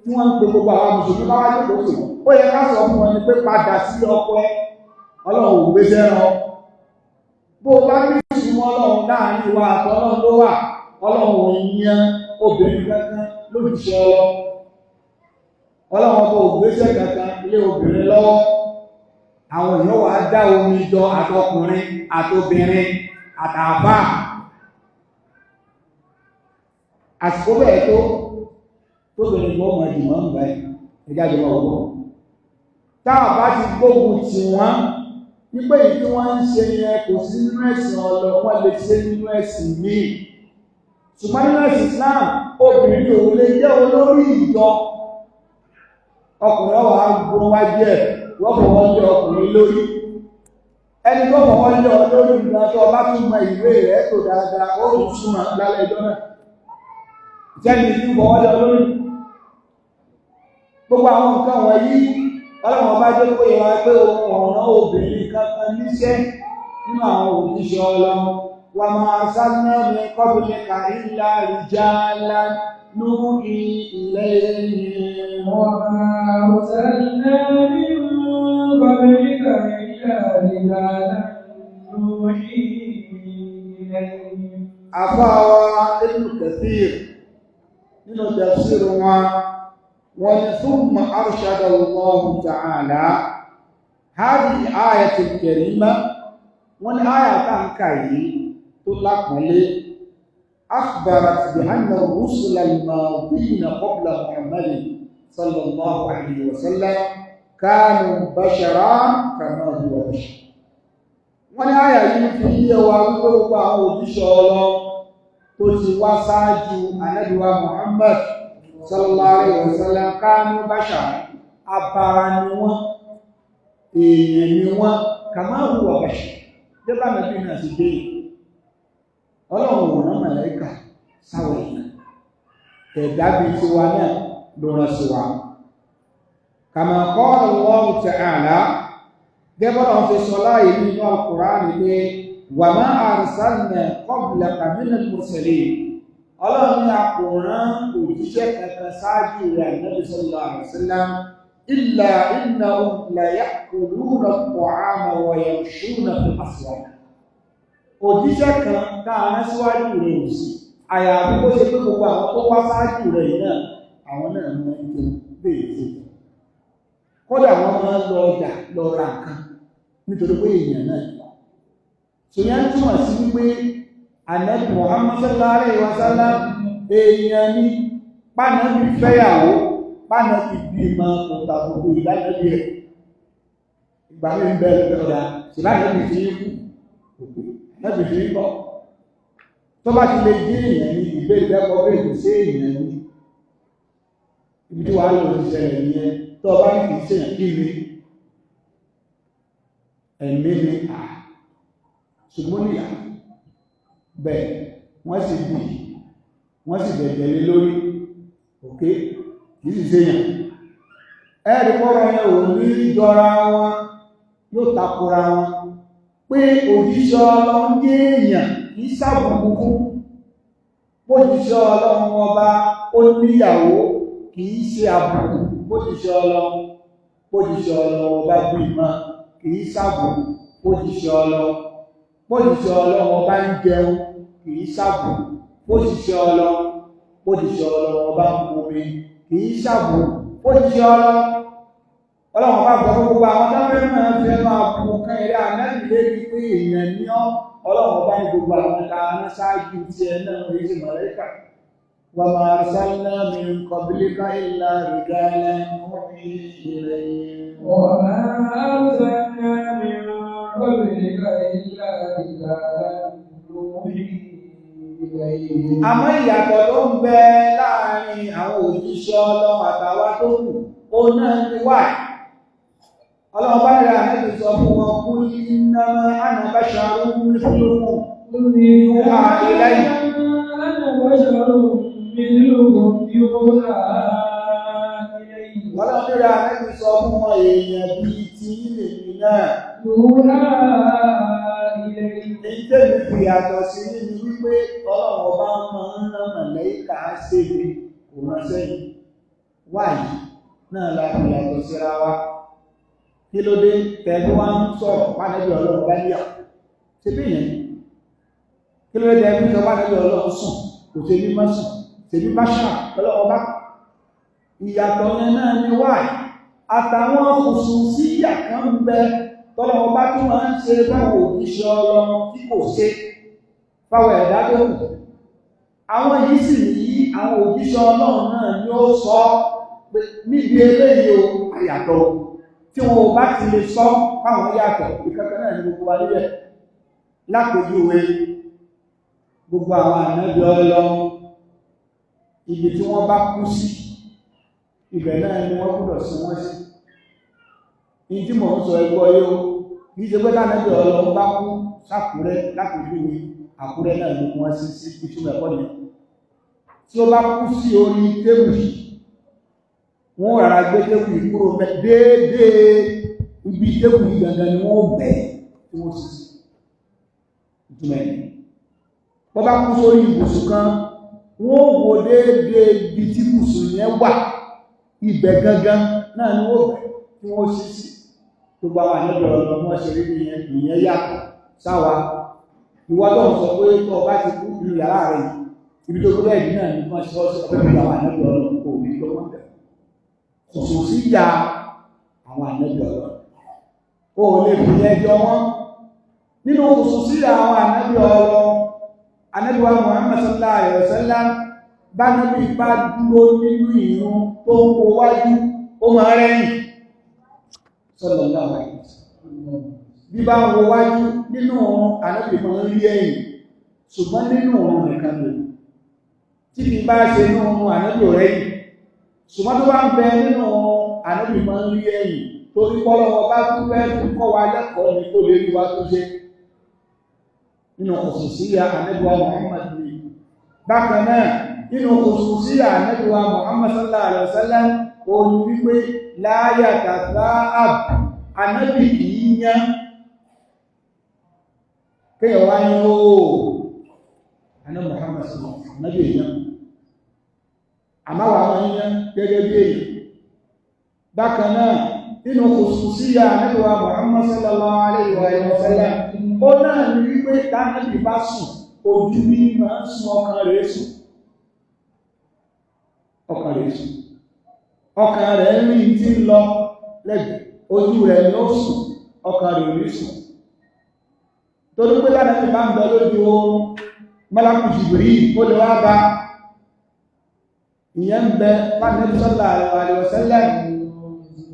tí wọ́n ń pe gbogbo àwọn mùsùlùmí bá wá jókòó tì wọ́n? Ó yẹ ká sọ fún wọn ni pé padà sí ọkọ ẹ, Ọlọ́run ò gbéṣẹ́ rán. Bó o bá ní ìsúnmọ́ Ọlọ́run, láàrin ìwà àtọ́ Ọlọ́run ló wà. Ọlọ́run ò yan obìnrin kankan lójúṣe ọlọ́. Ọlọ́run ọba ò gbéṣẹ́ kankan lé obìnrin lọ́wọ́. Àwọn èèyàn wà á dá omi jọ, àtọkùnrin àtobìnrin àtàfà. Àsìkò bẹ́ẹ̀ tó tóbìnrin gbọ́ ọmọ ìdìmọ̀ ń báyìí, ẹjá jọ máa wọ́. Táwọn bá ti gbógun tì wọ́n wípé èyí tí wọ́n ń ṣe yẹn kò sí nínú ẹ̀sìn ọlọ, wọ́n lè ṣe nínú ẹ̀sìn míì, ṣùgbọ́n nínú ẹ̀sìn Islam, obìnrin ò lè jẹ́ olórí ìjọ. Ọkùnrin ọwọ́ agbóhùn wájú ẹ̀, wọ́n fọwọ́ lé ọkùnrin lórí. Ẹni tó fọwọ́ lé ọ lórí, ìgbà tó ọba tún mọ ìwé rẹ̀ tó dáadáa, ó tún súnmọ́ lálẹ́ ìjọ náà jẹ́ni tí fọwọ́ lé ọ lórí. Gbogbo àwọn nǹkan wọ̀nyí, Ọlọ́run ọba jẹ́ pé wá pé ohun ọ̀ràn obìnrin kankan níṣẹ́ nínú àwọn òjíṣẹ́ Ọlọ́run. Wa ma arsalna min qablika illa rijalan nuhi ilayhim. وما أرسلنا من قبلك إلا رجالا نوحي إليهم. Àfáwa Ibn Kathir, nínú tafsir wọn, wọ́n ní thumma arshada Allahu ta'ala hadhihi ayatul karima. Wọ́n ní àyà táǹkà yìí tó lápọ̀nlé, akhbarat bi anna ar-rusula al-madina qabla Muhammadin sallallahu alayhi wa sallam kanu basharan kama huwa bashar. Wọ́n ní àyà yìí fi yé wa wípé gbogbo àwọn òjíṣẹ́ Ọlọ́run tó ti wá ṣáájú Ànábì wa Muhammad sallallahu alayhi wa sallam kanu bashar, abara ni wọ́n, èèyàn ni wọ́n, kama huwa bashar, jẹ́bà nàbí náà sì dé. Ọlọ́run ò rán màláíkà sáwọ̀ èèyàn, ẹ̀dá bíi tiwa náà ló rán sí wa. Kama qala Allahu ta'ala, gẹ́gbọ́n àwọn fi sọ láàyè nínú Al-Qur'an pé wa ma arsalna qablaka minal mursalin. Ọlọ́run ní a kò rán òjíṣẹ́ kankan ṣáájú rẹ̀, Ànábì sallallahu alaihi wasallam, illa innahum la ya'kuluna at-ta'ama wa yamshuna fil aswaq. Òjíṣẹ́ kan káàrán síwájú rẹ̀ ò sí, àyàfi kó ṣe pé gbogbo àwọn tó wá ṣáájú rẹ̀ yìí náà, àwọn náà máa ń jẹun bẹ́ẹ̀ tó kódà wọ́n máa ń lọ ọjà lọ ra nǹkan nítorí pé èèyàn náà. Ṣòyẹn túmọ̀ sí wípé Ànábì Muhammad sallallahu alaihi wasallam èèyàn ní. Pánàbí fẹ́yàwó, pánàbí bímọ, kò tàbùkù ìdánàbí rẹ̀. Ìgbà mi ń bẹ̀rẹ̀ ọ̀dà ṣìlánàbí fi ń kú òkú, ànábì fi ń kọ́. Tó bá ti lè dé èèyàn ní ìbéèrè lẹ́kọ̀ọ́ bẹ́ẹ̀, kò sí èèyàn ní ibi tí wàá lọ ti ṣẹlẹ̀ nìyẹn. Tó bá ní kìí ṣèyàn, kí ni ẹ̀mí ni à ṣùgbọ́n níyà bẹ́ẹ̀, wọ́n sì bì, wọ́n sì bẹ̀jẹ̀ lé lórí òkè, kìí sì ṣèyàn. Ẹ̀rí kọ́rọ̀ yẹn ò ní jọra wọn, yóò takora wọn pé òjíṣẹ́ Ọlọ́run jẹ́ èèyàn kìí ṣàbùkù fún. Bójíṣẹ́ Ọlọ́run ọba ó níyàwó kìí ṣe àbùkù. Bójíṣẹ́ Ọlọ́run, bójíṣẹ́ Ọlọ́run ọba bímọ kìí ṣàbùkù. Bójíṣẹ́ Ọlọ́run, bójíṣẹ́ Ọlọ́run ọba ń jẹun kìí ṣàbùkù. Bójíṣẹ́ Ọlọ́run, Ó ti ṣe ọlọ́run ọba ń mú mi kì í ṣàbò. Ó ti ṣe ọlọ́run ọlọ́run bá fọ gbogbo àwọn tó fẹ́ máa fẹ́ máa bu kan eré anábì lébi pé èèyàn ní ọ́. Ọlọ́run bá ní gbogbo àwọn tá a rán ṣáájú tiẹ̀ náà èyí sì mọ̀lẹ́kà. Wa ma arsalna min qablika illa rijalan nuhi ilayhim. وما أرسلنا من قبلك إلا رجالا نوحي إليهم. Àmọ́ ìyàtọ̀ tó ń bẹ láàrin àwọn òjíṣẹ́ Ọlọ́run àtàwa tó kù, ó náà ní wà. Ọlọ́run bá rẹ̀ àmẹ́bí sọ fún wọn, qul innama ana basharun mithlukum yuha ilayya. أنا بشر مثلكم يوحى إلي. Ọlọ́run rẹ̀ àmẹ́bí sọ fún wọn, èèyàn bíi ti ilé mi náà. يوحى إلي. Èyí tèmi fi yàtọ̀ sí ní wípé Ọlọ́run ọba máa ń rán màláíkà ṣe mi, kò rán sẹ́yìn. Wáyé náà la fi yàtọ̀ síra wa. Kí ló dé tẹ̀lé wá ń sọ̀rọ̀ pánẹ́bí Ọlọ́run bá níyà? Ṣé bí ìyẹn? Kí ló dé tẹ̀lé sọ pánẹ́bí Ọlọ́run sùn? Kò ṣe bí má sùn. Ṣé bí báṣà Ọlọ́run bá? Ìyàtọ̀ yẹn náà ni wáyé. Àtàwọn khususiyya kan ń bẹ tọ́lọ́wọ́ bá tún máa ń ṣe fáwọn òjíṣẹ́ Ọlọ́run tí kò ṣe fáwọn ẹ̀dá tó kù. Àwọn yìí sì nìyí, àwọn òjíṣẹ́ Ọlọ́run náà ni ó sọ pé níbi eléyìí o àyàtọ̀, tí wọn ò bá ti lè sọ fáwọn yàtọ̀, ìkankan náà ní gbogbo wa níbẹ̀. Lápèjúwe, gbogbo àwọn ànábì Ọlọ́run, ibi tí wọ́n bá kú sí, ibẹ̀ náà ni wọ́n gbọ́dọ̀ sí wọ́n sí. Ní tí mò ń sọ ẹgbọ́ yóò, kì í ṣe pé tánàbí Ọlọ́run bá kú sákúrẹ́ lápèjúwe, Àkúrẹ́ náà ló wọ́n sí sí ìtumọ̀ ẹ̀kọ́ nìyẹn. Tí ó bá kú sí orí tébù yìí, wọ́n rárá gbé tébù yìí kúrò bẹ́ déédéé ibi tébù yìí gangan ni wọ́n bẹ̀ tí wọ́n sì sí ìtumọ̀ ẹ̀. Bọ́ bá kú sórí ibùsùn kan, wọ́n wo déédéé ibi tí ibùsùn yẹn wà, ibẹ̀ gangan náà ni wọ́n bẹ̀ tí wọ́n sì sí. Gbogbo àwọn ànábì Ọlọ́run wọ́n ṣe rí nìyẹn, ìyẹn yàtọ̀ sáwa. Ìwọ tó ń sọ pé tó o bá ti kú nínú yàrá rẹ yìí, ibi tó gbọ́dọ̀ ìdí náà ní wọ́n ṣe ọ́ sí ọ̀fẹ́ bí àwọn ànábì Ọlọ́run kò ní tó wọ́n bẹ̀. Kò sí ya àwọn ànábì Ọlọ́run. O ò lè fi ẹjọ́ wọn. Nínú kò sí ya àwọn ànábì Ọlọ́run, ànábì wa Muhammad sallallahu alaihi wasallam, bá nábì bá dúró nínú ìrun tó ń wo wájú, ó máa rẹ́yìn. Sallallahu alaihi wasallam. Bí bá ń wo wájú nínú ànábì máa ń rí ẹ̀yìn, ṣùgbọ́n nínú òun nìkan lò. Tí kì í bá ṣe nínú ànábì ò rẹ́yìn, ṣùgbọ́n tó bá ń bẹ nínú ànábì máa ń rí ẹ̀yìn, torí pọ́lọ́wọ́ bá tún fẹ́ fi kọ́ wa lẹ́kọ̀ọ́ ni tó lè rí wa tó ṣe. Nínú khususiyya ànábì wa Muhammad ni. Bákan náà, nínú khususiyya ànábì wa Muhammad sallallahu alaihi wasallam, òun ni wípé la yatatha'ab, ànábì kì í yán. Kéèyàn wá ní ooo, àná Muhammad sallallahu alaihi wasallam, ànábì èèyàn. Àmáwà máa ń yán gẹ́gẹ́ bí èèyàn. Bákan náà, nínú khususiyya ànábì wa Muhammad sallallahu alaihi wasallam, ó náà ní wípé tánábì bá sùn, ojú ní máa ń sùn, ọkàn rẹ̀ sùn. Ọkàn rẹ̀ sùn. Ọkàn rẹ̀ ń rí tí ń lọ lẹ́gbẹ̀ẹ́, ojú rẹ̀ ni ó sùn, ọkàn rẹ̀ ò ní sùn. Torí pé tánábì bá ń bẹ lójú oorun, Málàkù Jibril ó lè wá bá ìyẹn ń bẹ fánàbí sallallahu alaihi wasallam.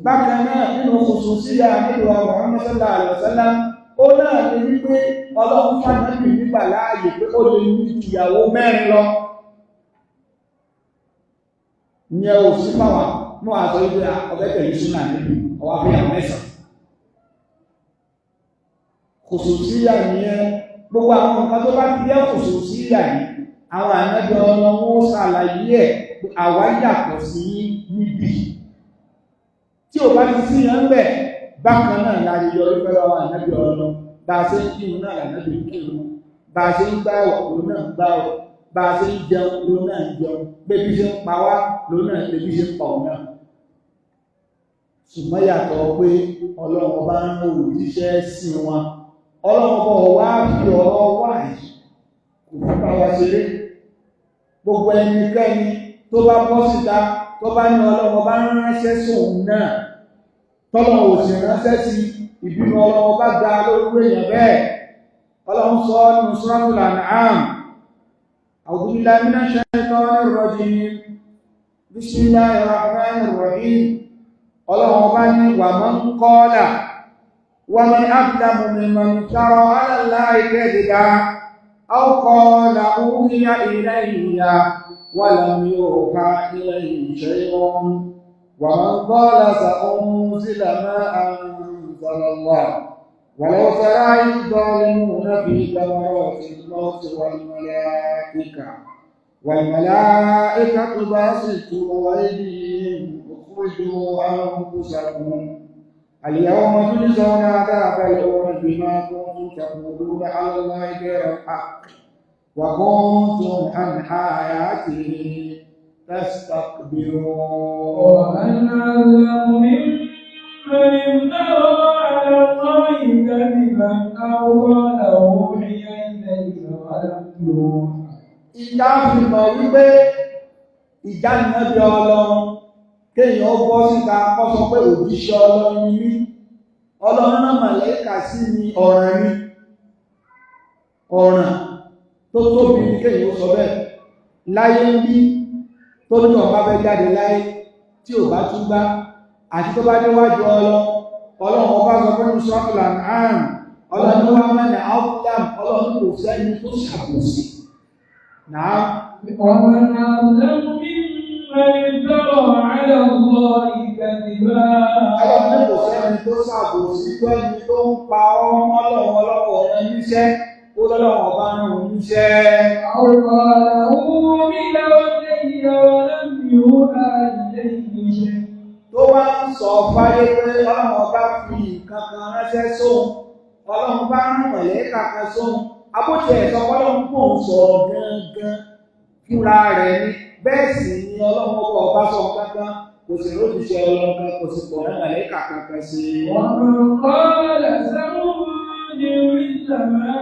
Bákan náà, nínú khususiyya ànábì wa Muhammad sallallahu alaihi wasallam, ó náà ní wípé Ọlọ́run fánàbí nígbà láàyè pé ó lè ní ìyàwó mẹ́rin lọ. Ìyẹn ò sí fáwọn mú àtọ́ wípé ọbẹ̀ tẹ̀lé súnà níbi ọwá fẹ́yàwó mẹ́sàn-án. Khususiyya nìyẹn. Gbogbo àwọn nǹkan tó bá ti jẹ́ khususiyya yìí, àwọn ànábì Ọlọ́run ó ṣàlàyé ẹ̀ pé àwa yàtọ̀ sí níbí. Tí ò bá ti sí yẹn ń bẹ̀, bákan náà la lè yọrí pẹ̀lú àwọn ànábì Ọlọ́run. Bá a ṣe ń kírun náà lànábì ń kírun, bá a ṣe ń gbààwẹ̀ lòun náà ń gbààwẹ̀, bá a ṣe ń jẹun lòun náà ń jẹun, bébí ṣe ń pa wá lòun náà bébí ṣe ń pa òun náà. Ṣùgbọ́n yàtọ̀ pé Ọlọ́run ọba ń rán òjíṣẹ́ sí wọn. Ọlọ́run ọba wá fi ọ̀rọ̀ wá yìí kò fi bá wa ṣeré. Gbogbo ẹnikẹ́ni tó bá bọ́ síta, tó bá ní Ọlọ́run bá ránṣẹ́ sóun náà, tọ́lọ̀ ò sì ránṣẹ́ sí, ìbínú Ọlọ́run bá ga lórí èèyàn bẹ́ẹ̀. Ọlọ́run sọ nínú Suratul An'am: A'udhu billahi minash shaitanir rajim, Bismillahir rahmanir rahim. Ọlọ́run bá ní wa man qala wa man azlamu mimman iftara ala Allahi kadhiban aw qala uhiya ilayya wa lam yuha ilayhi shay'un wa man qala sa'unzila ma anzala Allah ولو ترى إذ الظالمون في غمرات الموت والملائكة باسطوا أيديهم اخرجوا أنفسكم اليوم تجزون عذاب الهون بما كنتم تقولون على الله غير الحق وكنتم عن آياته تستكبرون. ومن أظلم ممن افترى على الله كذبا أو قال أوحي إلي ولم يوحى. Ìjà fi mọ̀ wípé ìjà nẹ́bí Ọlọ́run, kéèyàn ó bọ́ síta kó sọ pé òjíṣẹ́ Ọlọ́run ni mí, Ọlọ́run náà màlẹ́kà sí mi, ọ̀ràn ni, ọ̀ràn tó tóbi ní kéèyàn ó sọ bẹ́ẹ̀ láyé ń bí. Tó ní ọ̀pá fẹ́ jáde láyé tí ò bá túbá àti tó bá déwájú Ọlọ́run, Ọlọ́run ọba sọ fún Suratul An'am, Ọlọ́run wá mẹ́rin áwùdám, Ọlọ́run kò sẹ́ni tó ṣàbòsí náà. ومن أظلم ممن افترى على الله كذبا. Ọlọ́run kò sẹ́ni tó ṣàbòsí tó ẹni tó ń pa ọmọ Ọlọ́run, Ọlọ́run ọ̀rẹ́ níṣẹ́, ó lọ́lọ́run ọba ń rún níṣẹ́. أو قال أوحي إلي ولم يوحى إليه شيء. Tó wá ń sọ fáyé pé Ọlọ́run ọba fi nǹkan kan ránṣẹ́ sóhun, Ọlọ́run bá rán mọ̀lẹ́kà kan sóhun, abóti ẹ̀sọ́ Ọlọ́run kò ń sọ̀rọ̀ gangan fúnra rẹ̀ ni. Bẹ́ẹ̀ sì ni Ọlọ́run ọba ọba sọ kankan, kò sì rójúṣe Ọlọ́run kan, kò sì pọ̀ rán mọ̀lẹ́kà kankan sí i. ومن قال سأنزل مثل ما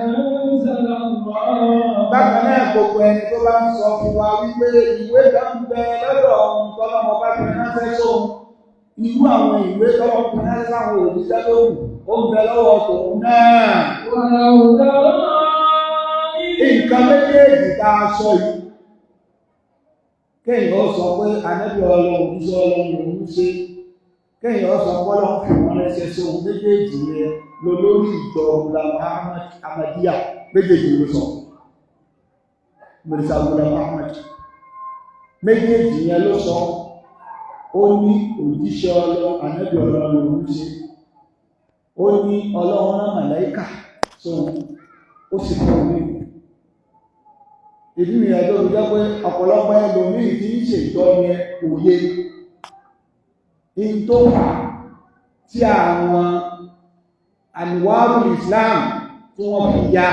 أنزل الله. Bákan náà, gbogbo ẹni tó bá ń sọ fún wa wípé ìwé kan ń bẹ lọ́dọ̀ ọ̀hún tọ́lọ́mọ bá fi ránṣẹ́ sóhun, irú àwọn ìwé tọ́lọ́mọ fi ránṣẹ́ sáwọn òṣìṣẹ́ tó kù, ó ń bẹ lọ́wọ́ tòun náà. ولو ترى Nǹkan méjèèjì tá a sọ yìí, kéèyàn ó sọ pé ànábì Ọlọ́run, òjíṣẹ́ Ọlọ́run lòún ṣe, kéèyàn ó sọ pé Ọlọ́run fi wọ́n ránṣẹ́ sóhun, méjèèjì yẹn lọ lórí ìjọ Ghulam Ahmad Ahmadiyya. Méjèèjì ló sọ. Mirza Ghulam Ahmad, méjèèjì yẹn ló sọ. Ó ní òjíṣẹ́ Ọlọ́run, ànábì Ọlọ́run lòún ṣe, ó ní Ọlọ́run rán màláíkà sóhun, ó sì fún un ní ìdí nìyẹn tó fi jẹ́ pé ọ̀pọ̀lọpọ̀ ẹlòmíì tí ń ṣèjọ yẹn òye in tó fà tí àwọn àníwárù Islam tí wọ́n fi ya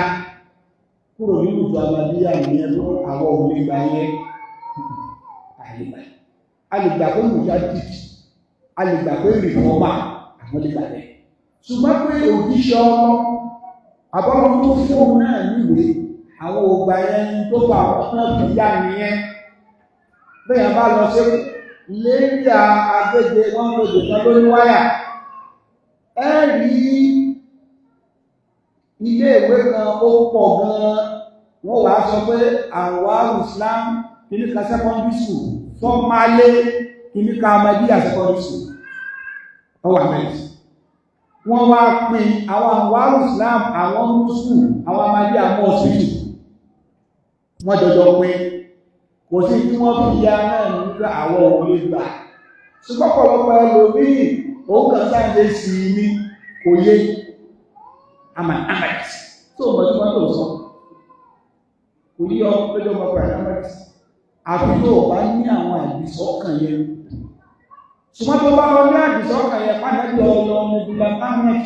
kúrò nínú ìjọ Ahmadiyya nìyẹn, tó àwọn ò lè gbà yẹn. Àlègbà alègbà pé mujadid, alègbà pé reformer, àwọn lè gbà bẹ́ẹ̀, ṣùgbọ́n pé òjíṣẹ́ ọlọ́ àbọ́lọ́ tó fún òun náà níwèé, àwọn ògbà yẹn tó bá àwọn náà fi yá nìyẹn. Bẹ́ẹ̀ bá lọ sí lérí Agége, wọ́n ń lòdì kan lórí wáyà, ẹ rí ilé ìwé kan, ó pọ̀ gan-an. Wọ́n wàá sọ pé Anwar Islam kìnnìkan secondary school, formerly kìnnìkan Ahmadiyya secondary school, ó wà mẹ́rin. Wọ́n wá pín àwọn Anwar Islam, àwọn muslim, àwọn Ahmadiyya mọ́ hospital, wọ́n jọjọ pín. Kò sí tí wọ́n fi ya náà nígbà àwọn òun lè gbà, ṣùgbọ́n pọ̀lọpọ̀ ẹlòmíì, òun kàn sáyẹn sí i ní kò yé Ahmad Ahmad tó mọ̀ tí wọ́n tó sọ kò yí ọ lójó ọmọ pẹ̀lú Ahmad, àfi tó o bá ní àwọn àdìsọ́kàn yẹn. Ṣùgbọ́n tó bá lọ ní àdìsọ́kàn yẹn pàdánù ọlọ́run Ghulam Ahmed,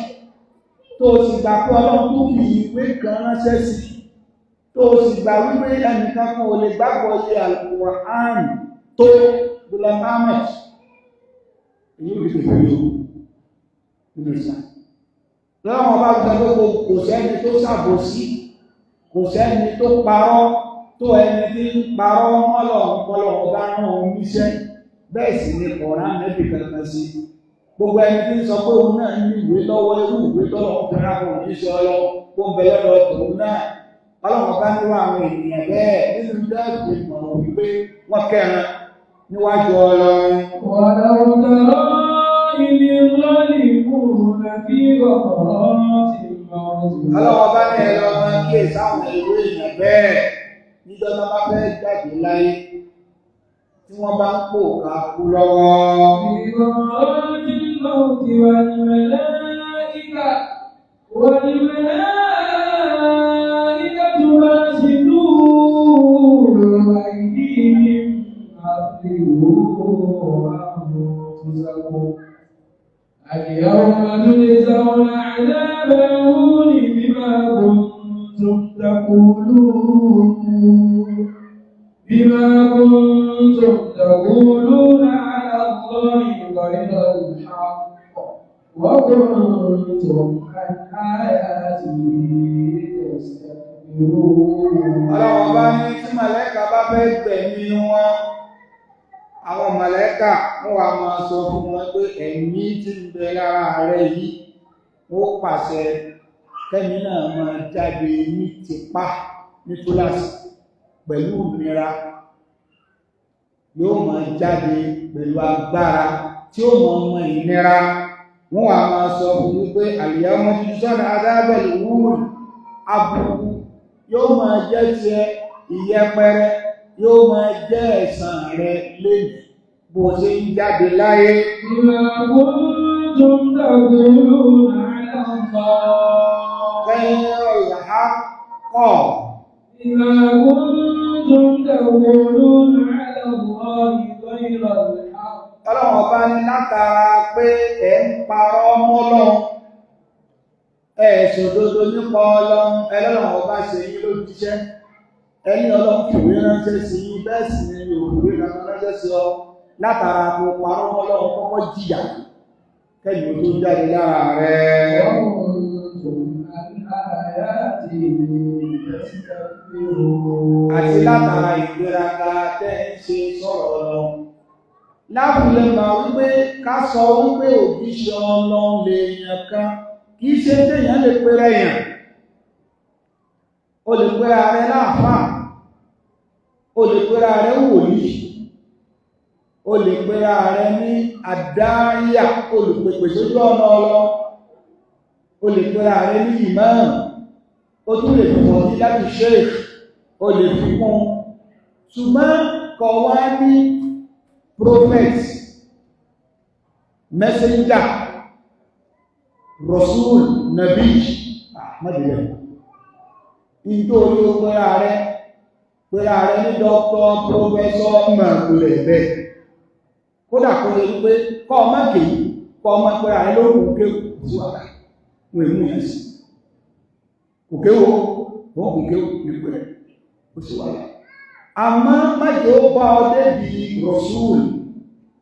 tó o sì gbà pé Ọlọ́run tó fi ìwé kan ránṣẹ́ sí, tó o sì gbà wípé ẹnìkan kan ò lè gbàgbọ́ iye Al-Qur'an tó Ghulam Ahmed, èyí ò fi fẹ́ yóò nínú ìsàn lọ́wọ́. Bá sọ pé kò sẹ́ni tó ṣàbòsí, kò sẹ́ni tó parọ́. Tó ẹni tí ń parọ́ mọ́lọ́run pọ́lọ́run bá rán òun níṣẹ́, bẹ́ẹ̀ sì ni kọ̀ọ̀rán nẹ́bì kankan sí. Gbogbo ẹni tí ń sọ pé òun náà ní ìwé lọ́wọ́, irú ìwé tọ́lọ́run fi rán òun níṣẹ́ ọlọ́run kó ń bẹ lọ́dọ̀ tòun náà. Ọlọ́run bá nírú àwọn ènìyàn bẹ́ẹ̀ nínú dẹ́ẹ̀fì mọ̀ wípé wọ́n kẹran níwájú Ọlọ́run. ولو ترى إذ الظالمون في غمرات الموت Ọlọ́run bá ní ẹ̀rọ ọmọ kí èsì àwọn ìwé èèyàn bẹ́ẹ̀ níjọ́ tó bá fẹ́ jáde láyé tí wọ́n bá ń pò ká kú lọ́wọ́. في غمرات الموت والملائكة باسطوا أيديهم أخرجوا أنفسكم اليوم تجزون عذاب الهون بما كنتم تقولون على الله غير الحق وكنتم عن آياته تستكبرون. Ọlọ́run bá ní tí màlẹ́kà bá fẹ́ gbẹ̀mí wọn, àwọn màlẹ́kà wọ́n wá máa sọ fún wọn pé ẹ̀mí tí ń bẹ lára rẹ̀ yìí, ó pàṣẹ kẹ́mi náà máa jáde ní tipá ní túláàsì pẹ̀lú ìnira, yóò máa jáde pẹ̀lú agbára tí ó mọ̀ ọmọ ìnira. Wọ́n wá máa sọ fún wípé àlìyámọ́ tuntun sọ́nà adábẹ̀lì wúrù, àbùkù yóò máa jẹ́ tiẹ̀, ìyẹpẹrẹ yóò máa jẹ́ ẹ̀san rẹ lẹ́yìn bó ṣe ń jáde láyé. بما كنتم تقولون على الله غير الحق بما كنتم تقولون على الله غير الحق. Ọlọ́run ọba ní látara pé ẹ̀ ń parọ́ mọ́lọ́run, ẹ̀ ṣòdodo nípa Ọlọ́run, ẹlọ́run ọba ṣe yín lójíṣẹ́, ẹni Ọlọ́run fìwé ránṣẹ́ sí yín, bẹ́ẹ̀ sì ni òfìwé kankan ránṣẹ́ sí ọ. Látara kó parọ́ mọ́lọ́run, kọ́kọ́ jìyà kẹ́yìn ó tó jáde lára rẹ̀. وكنتم عن آياته تستكبرون. Àti látara ìgbéraga tẹ́ ń ṣe sọ̀rọ̀ Ọlọ́run. Láfilẹ̀ máa wípé ká sọ wípé òjíṣẹ́ Ọlọ́run lè yàn kan, kì í ṣe téèyàn lè pèrè èèyàn. O lè pèrè ààrẹ láàfáà, o lè pèrè ààrẹ wòlíì, o lè pèrè ààrẹ ní àdáyà, olùpèpè sójú ọ̀nà Ọlọ́run, o lè pèrè ààrẹ ní ìmáàmù, o tún lè fi wọ̀nyí láti sheikh, o lè fi kún. Ṣùgbọ́n kọ̀ wá ní prophet, messenger, rasul, nabi, ahmadu nítorí ó pẹ́ra rẹ̀ ní doctor, professor, mọ̀kúlẹ̀ bẹ́ẹ̀. Kódà kó lè wípé kọ́ ọmọ kèyí, kọ́ ọmọ pẹ́ra rẹ̀ lórúkú kéwù sí wàhálà, wọ́n èmú yẹn sí kò kéwò, wọ́n kò kéwò nípò ẹ̀, ó sì wàhálà. Àmọ́ májò ó bá ọ débi rọ̀súùlù.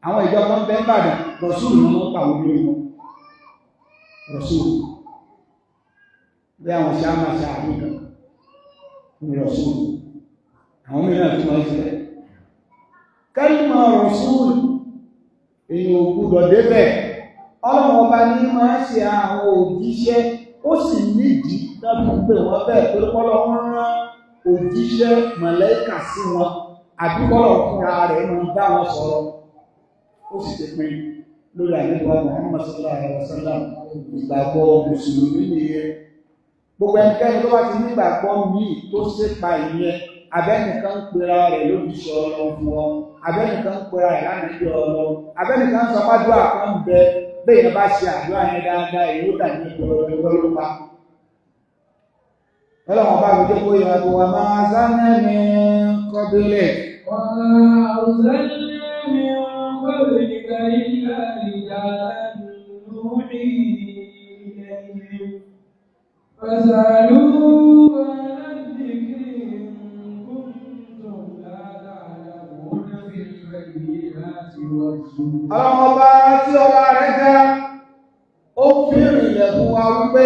Àwọn ìjọba ń bẹ ń bàdàn, rọ̀súùlù ni wọ́n pa àwọn olórí wọn, rọ̀súùlù bí àwọn ṣe á máa ṣe àríkà ní rọ̀súùlù. Àwọn mìíràn tí wọ́n ṣe kẹ́lìmọ̀ rọ̀súùlù, èyàn ò gbúdọ̀ débẹ̀. Ọlọ́run ọba ní máa ń ṣe àwọn òjíṣẹ́, ó sì nídìí tọ́bí pé wọ́n bẹ́ẹ̀ tó kọ́lọ́ ń rán òjíṣẹ́ mọ̀lẹ́kà sí wọn, àbí kọ́lọ̀ fúnra rẹ̀ máa bá wọn sọ̀rọ̀. Ó sì ti pin lórí àlejò Muhammad sallallahu alaihi wasallam. Ìgbàgbọ́ mùsùlùmí nìyẹn. Gbogbo ẹnikẹ́ni tó bá ti nígbàgbọ́ míì tó ṣèpa ìyẹn, abẹ́nìkan ń pera rẹ̀ lójúṣe Ọlọ́run fún ọ, abẹ́nìkan ń pera rẹ̀ lánàá Ọlọ́run, abẹ́nìkan ń sọ pàdúrà kan ń bẹ, bẹ́ẹ̀ yẹn bá ṣe àdúrà yẹn dáadáa, èyí ó dà ní ìgbọ̀rọ̀ ló pa. Ọlọ́run bá mi jẹ́ kó yẹ kó wa máa sáná ní kọ́bílẹ̀. وما أرسلنا من قبلك إلا رجالا نوحي إليهم فاسألوا أهل الذكر إن كنتم لا تعلمون بالبينات والزبر. Ọlọ́run ọba tí ọlá rẹ̀ ga, ó fi ìrìnlẹ̀ fún wa wípé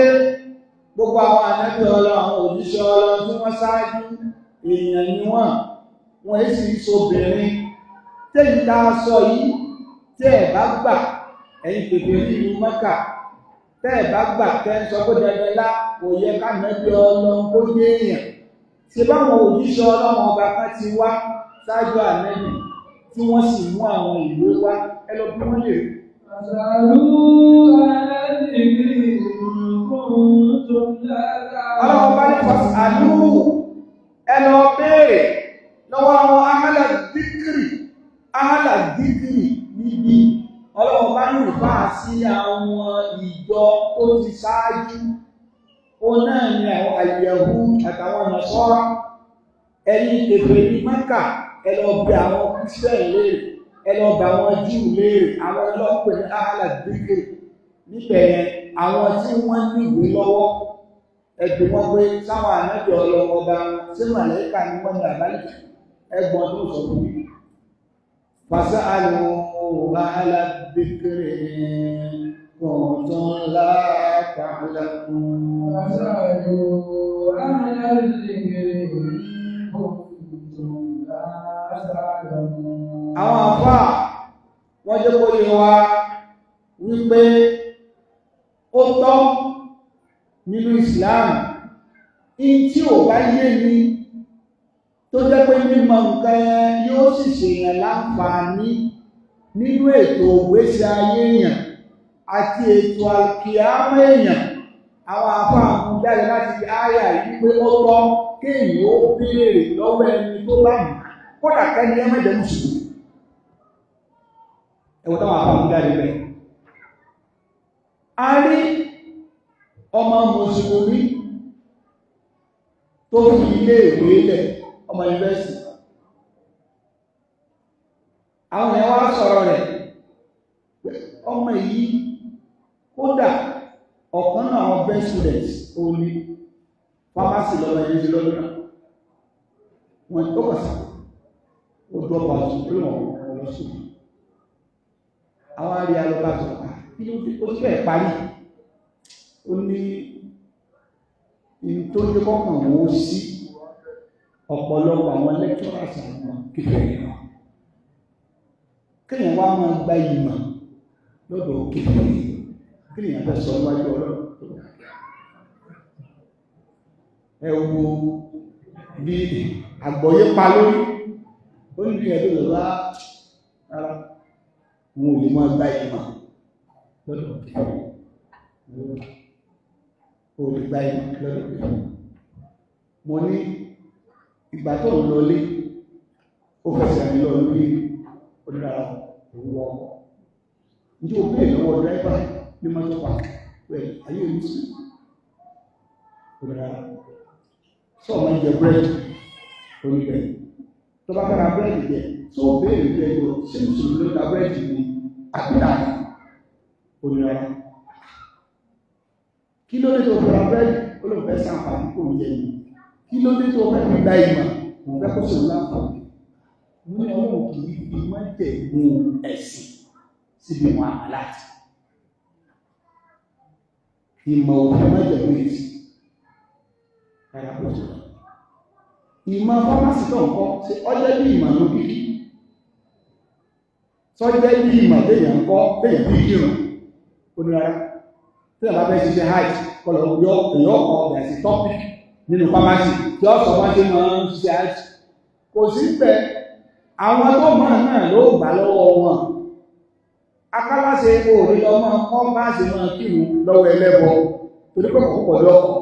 gbogbo àwọn ànábì Ọlọ́run, àwọn òjíṣẹ́ Ọlọ́run tí wọ́n ṣáájú, Èèyàn ni wọ́n, wọ́n èsì ìṣòbìnrin. Tẹ́yìn tá a sọ yìí, tẹ́ ẹ̀ bá gbà, ẹ̀yin pèpè ní ìlú Mẹ́kà, tẹ́ ẹ̀ bá gbà tẹ́ ń sọ pé dandan lá kò yẹ ká nẹ́bí Ọlọ́run kó dé èèyàn. Ṣé báwọn òjíṣẹ́ Ọlọ́run ọba kan ti wá ṣáájú ànẹ́bì tí wọ́n sì mú àwọn ìwé wá, ẹ lọ bí wọ́n lè rí. Ọlọ́run bá ní fàṣàlú, ẹ lọ béèrè lọ́wọ́ àwọn ahálà díkìrì, ahálà díkìrì níbi Ọlọ́run bá ní ìfà sí àwọn ìjọ tó ti ṣáájú. Ó náà ni àwọn àyẹ̀wò àtàwọn Nàsárà. Ẹ̀yin kèfèrí Mákà, ẹ lọ bi àwọn Kírísítẹ́nì léèrè, ẹ lọ bi àwọn Júù léèrè, àwọn ọlọ́pẹ̀ ní ahálà díkìrì. Níbẹ̀ yẹn, àwọn tí wọ́n ní ìwé lọ́wọ́, ẹgbẹ̀ wọn pé sáwọn ànábì Ọlọ́run ọba wọn, sí màlẹ́kà ni wọ́n ní àbálẹ̀, ẹgbọ́n tó sọ fún mi. Fas'alu ahla dhikri in kuntum la ta'lamun. Fas'alu ahla dhikri in kuntum la ta'lamun. Àwọn àfáà wọ́n jẹ́ kó yé wa wípé ó tọ́ nínú Islam, in tí ò bá yé ni tó jẹ́ pé mímọ̀ nǹkan yóò sì ṣèyàn láǹfààní nínú ètò ìgbésí ayé èèyàn àti ètò àkìyámọ̀ èèyàn. Àwọn àfáà mú jáde láti áyà yìí pé ó tọ́ kéèyàn ó béèrè lọ́wọ́ ẹni tó bá mọ̀, kódà kẹ́ni ẹ má jẹ́ mùsùlùmí. Ẹ̀wọ̀n táwọn àfáà mú jáde bẹ́ẹ̀. A rí ọmọ mùsùlùmí tó fi ilé ìwé lẹ̀, ọmọ yunifásitì. Àwọn èèyàn wá sọ̀rọ̀ rẹ̀, ọmọ yìí kódà ọ̀kan náà àwọn best students ó ní pharmacy lọ́wọ́ ẹni tí lọ́dún náà. Wọ́n tó kọ̀ sí, ó drop out, ó lọ́wọ́ lọ sùn. Àwọn àrí alọ́bá sọ̀rọ̀, kí ló dé? Ó ti fẹ́ parí. Ó ní in tó jẹ́ kọ́kàn wọ́n sí ọ̀pọ̀lọpọ̀ àwọn lecturers àwọn kèfèrí wọn. Kéèyàn wá máa gba ìmọ̀ lọ́dọ̀ kèfèrí, kí lèèyàn fẹ́ sọ níwájú Ọlọ́run? Ẹ wo bí àgbọ́yé pa lórí, ó ní bí ẹ̀dọ́ lọ́wọ́ rárá, wọn ò lè máa gba ìmọ̀ lọ́dọ̀ kèfèrí. Ó lè gba ìmọ̀ lọ́dọ̀ kèfèrí. Mo ní ìgbà tó ń lọlé, ó fẹsẹ̀ rìn lọ lórí onírára òun wọ ọkọ̀. Ǹjẹ́ o béèrè lọ́wọ́ dráìvà ní mọ́tò park pẹ̀lú ayé Muslim? Onírára. Sọ ma jẹ búrẹ́dì oníbẹ̀. Tó bá fẹ́ ra búrẹ́dì jẹ, tó béèrè bí ẹjọ́ ṣé Mùsùlùmí ló ta búrẹ́dì ní àbílà onírára. Kí ló dé tó fi ra búrẹ́dì? Ó lóun fẹ́ ṣàǹfààní kò ń jẹ ni. Kí ló dé tó fẹ́ fi gba ìmọ̀? Òun fẹ́ kó sòun láǹfààní. Mo ní Ọlọ́run kì í fi májẹ̀mú ẹ̀sìn síbi wọn àmàláàtì. Ìmọ̀ òfin májẹ̀mú ẹ̀sìn. Rárá kò tó. Ìmọ̀ fámásì tó ń kọ́ ṣe ọjọ́ bí ìmọ̀ ló kíkí. Sọ́jẹ́ bí ìmọ̀ téèyàn ń kọ́ téèyàn fi kírun. Ó ní rárá. Téèyàn bá fẹ́ ṣiṣẹ́ height kọlọ̀ yọ èèyàn kọ bẹ̀rẹ̀ sí topic nínú fámásì tí ó sọ bá ṣe máa ń ṣiṣẹ́ height. Kò sí bẹ́ẹ̀. Àwọn tó mọ̀ náà ló gbà lọ́wọ́ wọn. Akálàṣe òòrùn lọ máa kọ́ bá ṣe máa kírun lọ́wọ́ ẹlẹ́bọ torí pé kò pọ̀ lọ́kọ̀.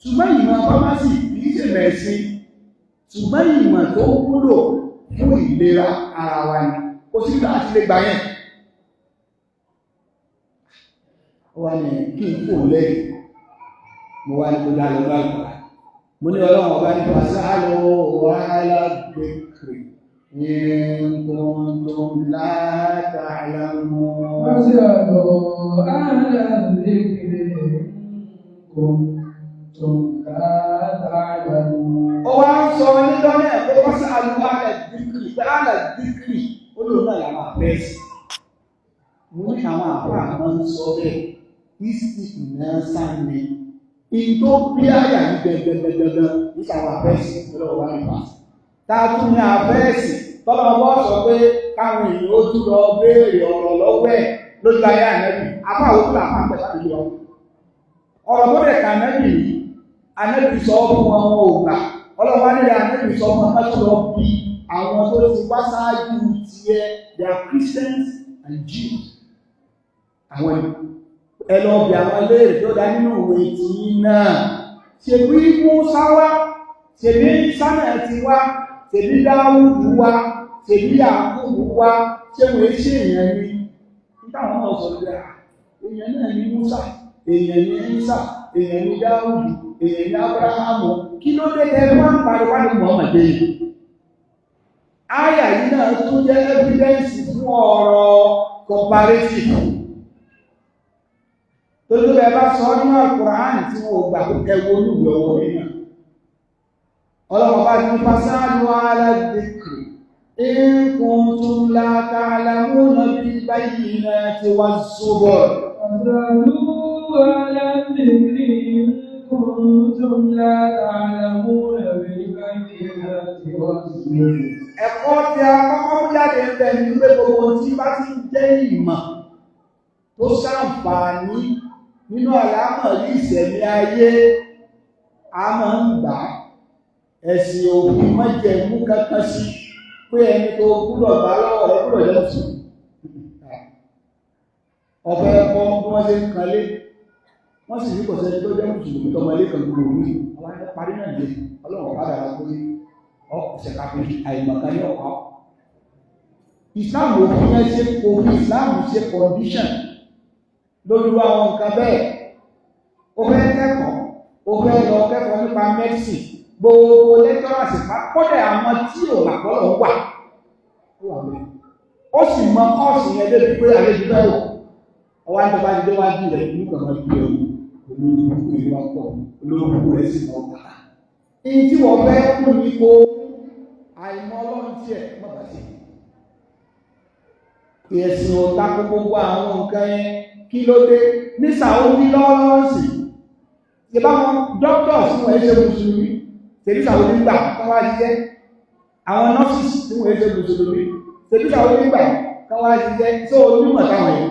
Ṣùgbọ́n ìmọ̀ fámásì kìí ṣe mẹ̀sìn. Ṣùgbọ́n ìmọ̀ tó wúlò fún ìlera ara wa ni. Kò sí láti lè gbà yẹn. Ó wá ní kí n kò lẹ́yìn. Mo wá ní kó dá lọ bá gbà. Mo ní Ọlọ́run ọba ní fas'alu ahla dhikri in kuntum la ta'lamun. Fas'alu ahla dhikri in kuntum la ta'lamun. Ó wá ń sọ níjọ́ náà pé fas'alu ahla dhikri, pé ahla dhikri ó lóun náà làwọn àfẹ́sì. Mo ní àwọn àfáà máa ń sọ bẹ́ẹ̀, ìsì náà sáni. Ìtò bí àyà ní gẹ̀gẹ̀gẹ̀gẹ̀ nísàwọn àfẹ́sì lọ́wọ́ wá nípa. Tààtù ní àfẹ́sì tọ́lọ́ bọ́ sọ pé káwọn èèyàn ó tún lọ béèrè ọ̀rọ̀ lọ́wọ́ ẹ̀ lójú ayé ànẹ́bì. Afáwo tó làfà pẹ̀ sáà nílùú ọ̀rọ̀ tó dẹ̀ kà ànẹ́bì yìí, ànẹ́bì sọ fún wọn wọn ò gbà. Ọlọ́wọ́ nílẹ̀ ànẹ́bì sọ fún wọn ká tó lọ bí àwọn tó ti wá sáájú tiẹ̀, they are Christians and Jews. Àwọn ẹ lọ bí àwọn léèrè tó dá nínú ìwé tí náà. Ṣèbí Mùsá wá, ṣèbí Ísá náà ti wá, ṣèbí Dáúdù wá, ṣèbí Yàkúbù wá, ṣé wọ́n ṣe èèyàn ni? Nítawọn náà sọ pé èèyàn náà ni Mùsá, èèyàn ni Ísá, èèyàn ni Dáúdù, èèyàn ni Ábúráhámù. Kí ló dé tẹ́ wọ́n ń pariwo ní Muhammad yìí? Áyà yìí náà tún jẹ́ evidence fún ọ̀rọ̀ comparative. Torí ẹ bá sọ nínú Al-Qur'an tí wọ́n ò gbà ẹwọ olúwẹ̀ ọwọ́ yìí náà. Ọlọ́pàá bá ní fasalu ala dhikri in kuntum la ta'lamuna bil bayyinati waz-zubur. Fasalu ala dhikri in kuntum la ta'lamuna bil bayyinati waz-zubur. Ẹ̀kọ́ tí a kọ́kọ́ jáde ń bẹ ní pé gbogbo tí bá ti ń jẹ́ ìmọ̀ tó ṣàǹfààní nínú àlámọ̀rí ìṣẹ̀mí ayé, a máa ń gbà á. Ẹ̀sìn òfin májẹ̀mú kankan sí pé ẹni tó gbúdọ̀ bá lọ́wọ́ rẹ̀ gbúdọ̀ jẹ́ mùsùlùmí. Ọ̀fẹ́ ẹ̀kọ́ bí wọ́n ṣe ń kanlé, wọ́n sì ní kò sẹ́ni tó jẹ́ mùsùlùmí tọmọ ilé kan gbogbo òru. Àwọn ẹni parí náà jẹ ọlọ́run ọ̀gá dára pé ọ̀sẹ̀ kàfé àìmọ̀kan ní ọ̀pá. Islam òfin yẹn ṣe òfin Islam ṣe condition lórí àwọn nǹkan bẹ́ẹ̀. O fẹ́ kẹ́kọ̀ọ́, o fẹ́ lọ kẹ́kọ̀ọ́ nípa medicine, gbogbo lecturers kọ́dẹ̀ àwọn tí ò làkọ́lọ̀ wà. Ó sì mọ kọ́ọ̀sì yẹn débi pé àlejò bẹ́ẹ̀ wò. Ọwọ́ àti bàbá ti dé wájú rẹ̀ ní kàmá bí ẹ̀wù, olóògùn ìlú wa pọ̀, olóògùn rẹ̀ sì mọ̀ ọ́. Ìyí tí wọ́n fẹ́ kú ni kó àìmọ̀ ọlọ́run tiẹ̀ má bàa sí. Ẹ̀sìn ò tako gbogbo àwọn nǹkan yẹn. Kí ló dé? Ní Saudi lọ́wọ́lọ́wọ́ sí. Ṣé báwọn doctors tí wọ́n ṣe mùsùlùmí? Ṣèbí Saudi gbà kán wá ṣiṣẹ́. Àwọn nurses tí wọ́n ṣe mùsùlùmí. Ṣèbí Saudi gbà kán wá ṣiṣẹ́. Ṣé onímọ̀ táwọn yìí?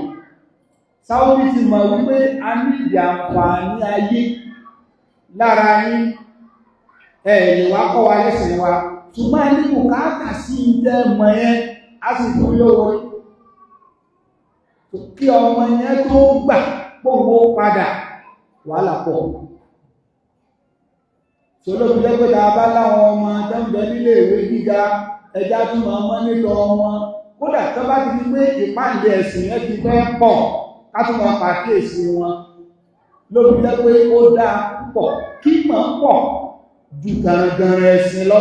Saudi ti mọ̀ wípé a ní ìdí àǹfààní ayé lára yín. Ẹ lè wá kọ́ wa lẹ́sìn wa. Ṣùgbọ́n a ní bùkátà sí ìtẹ́ mọ̀ yẹn, a sì fún lówó. Kí ọmọ yẹn tó gbà gbogbo padà wàhálà pọ̀. Ṣolóbi jẹ́ pé tá a bá láwọn ọmọ tó ń bẹ nílé ìwé gíga, ẹja tún máa mọ́ nítorí wọn. Kódà tó bá ti di pé ìpáǹdé ẹ̀sìn yẹn ti fẹ́ pọ̀, ká tún máa pàkíyèsí wọn. Lóbi jẹ́ pé ó dáa pọ̀ kí mọ̀ pọ̀ ju gàràngàrà ẹ̀sìn lọ.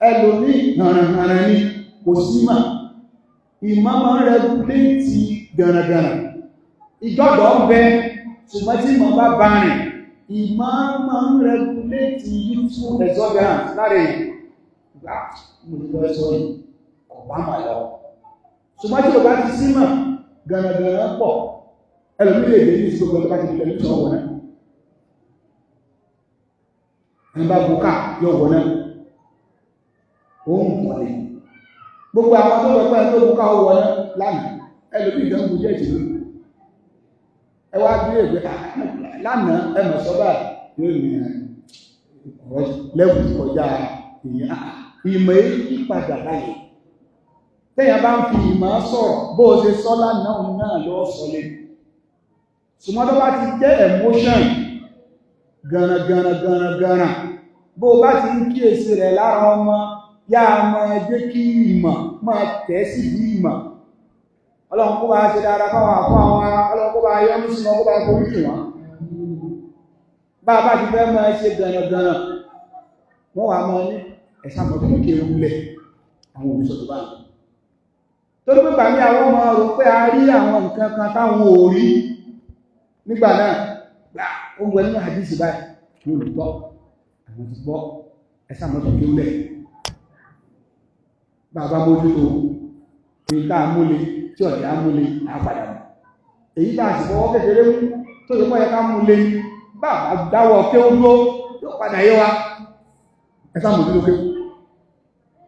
Ẹlòmíì gàràngàrà ni kò sí mà. Ìmọ̀ máa ń rẹguléètì gàràngàrà. Ìjọ́dọ̀ ń bẹ, ṣùgbọ́n tí ìmọ̀ bá bá rìn, ìmọ̀ máa ń rẹguléètì youthful exuberance lára èèyàn. Gbà mo ti fẹ́ sọ yìí, kò bá mà lọ. Ṣùgbọ́n tí o bá ti sí mà, gàràngàrà pọ̀. Ẹlòmíì lè dé ní ìṣòro tó bá ti di tẹlifíṣàn wọ̀ náà. Ẹni bá bu ká yóò wọ̀ náà. Ó ń wọlé. Gbogbo àwọn tó lọ pẹ́ tó bu ká ó wọ̀ náà lánàá. Ẹlòmíì gan bu jẹ́ ìṣèlú. Ẹ wá bí ègbé lánàá ẹ mọ̀ sọ́bà yóò ní ọ̀rọ̀ lẹ́wù kọjá ìyẹn. Ìmọ̀ èyí padà báyìí. Téèyàn bá ń fi ìmọ̀ sọ̀rọ̀ bó o ṣe sọ lánàá náà lọ́ sọ lé. Ṣùgbọ́n tó bá ti jẹ́ emotion gànàgànà bó o bá ti ń kíyèsí rẹ̀ lára ọmọ yá a máa jẹ́ kí ìmọ̀ máa tẹ̀ sí bí ìmọ̀. Ọlọ́run kó bá ṣe dára fáwọn àfọ́ àwọn ọlọ́run kó bá yọ́nú sí wọn kó bá forí jì wọ́n. Bá a bá ti fẹ́ máa ṣe gànàgànà wọ́n wàá máa ní ẹ̀sà mọ́ fi kéwú lẹ̀ àwọn òbí sọ̀tọ̀ báyìí. Torí pé gbàmí àwọn ọmọ rò pé a rí àwọn nǹkan kan táwọn ò rí nígbà náà, gbà ó ń wẹ nínú àdìsí báyìí ní olùgbọ́ àwọn ti gbọ́ ẹ̀sà mọ́ fi kéwú lẹ̀. Bàbá mójútó èyí tá a múle tí ọ̀dẹ̀ á múle á padà mọ̀. Èyí tá a sì fọwọ́ kékeré mú tó yẹ kọ́ yẹ ká múle Bàbá dáwọ́ kéwú dúró, yóò padà yé wa. Ẹ sá mọ̀ kéwú.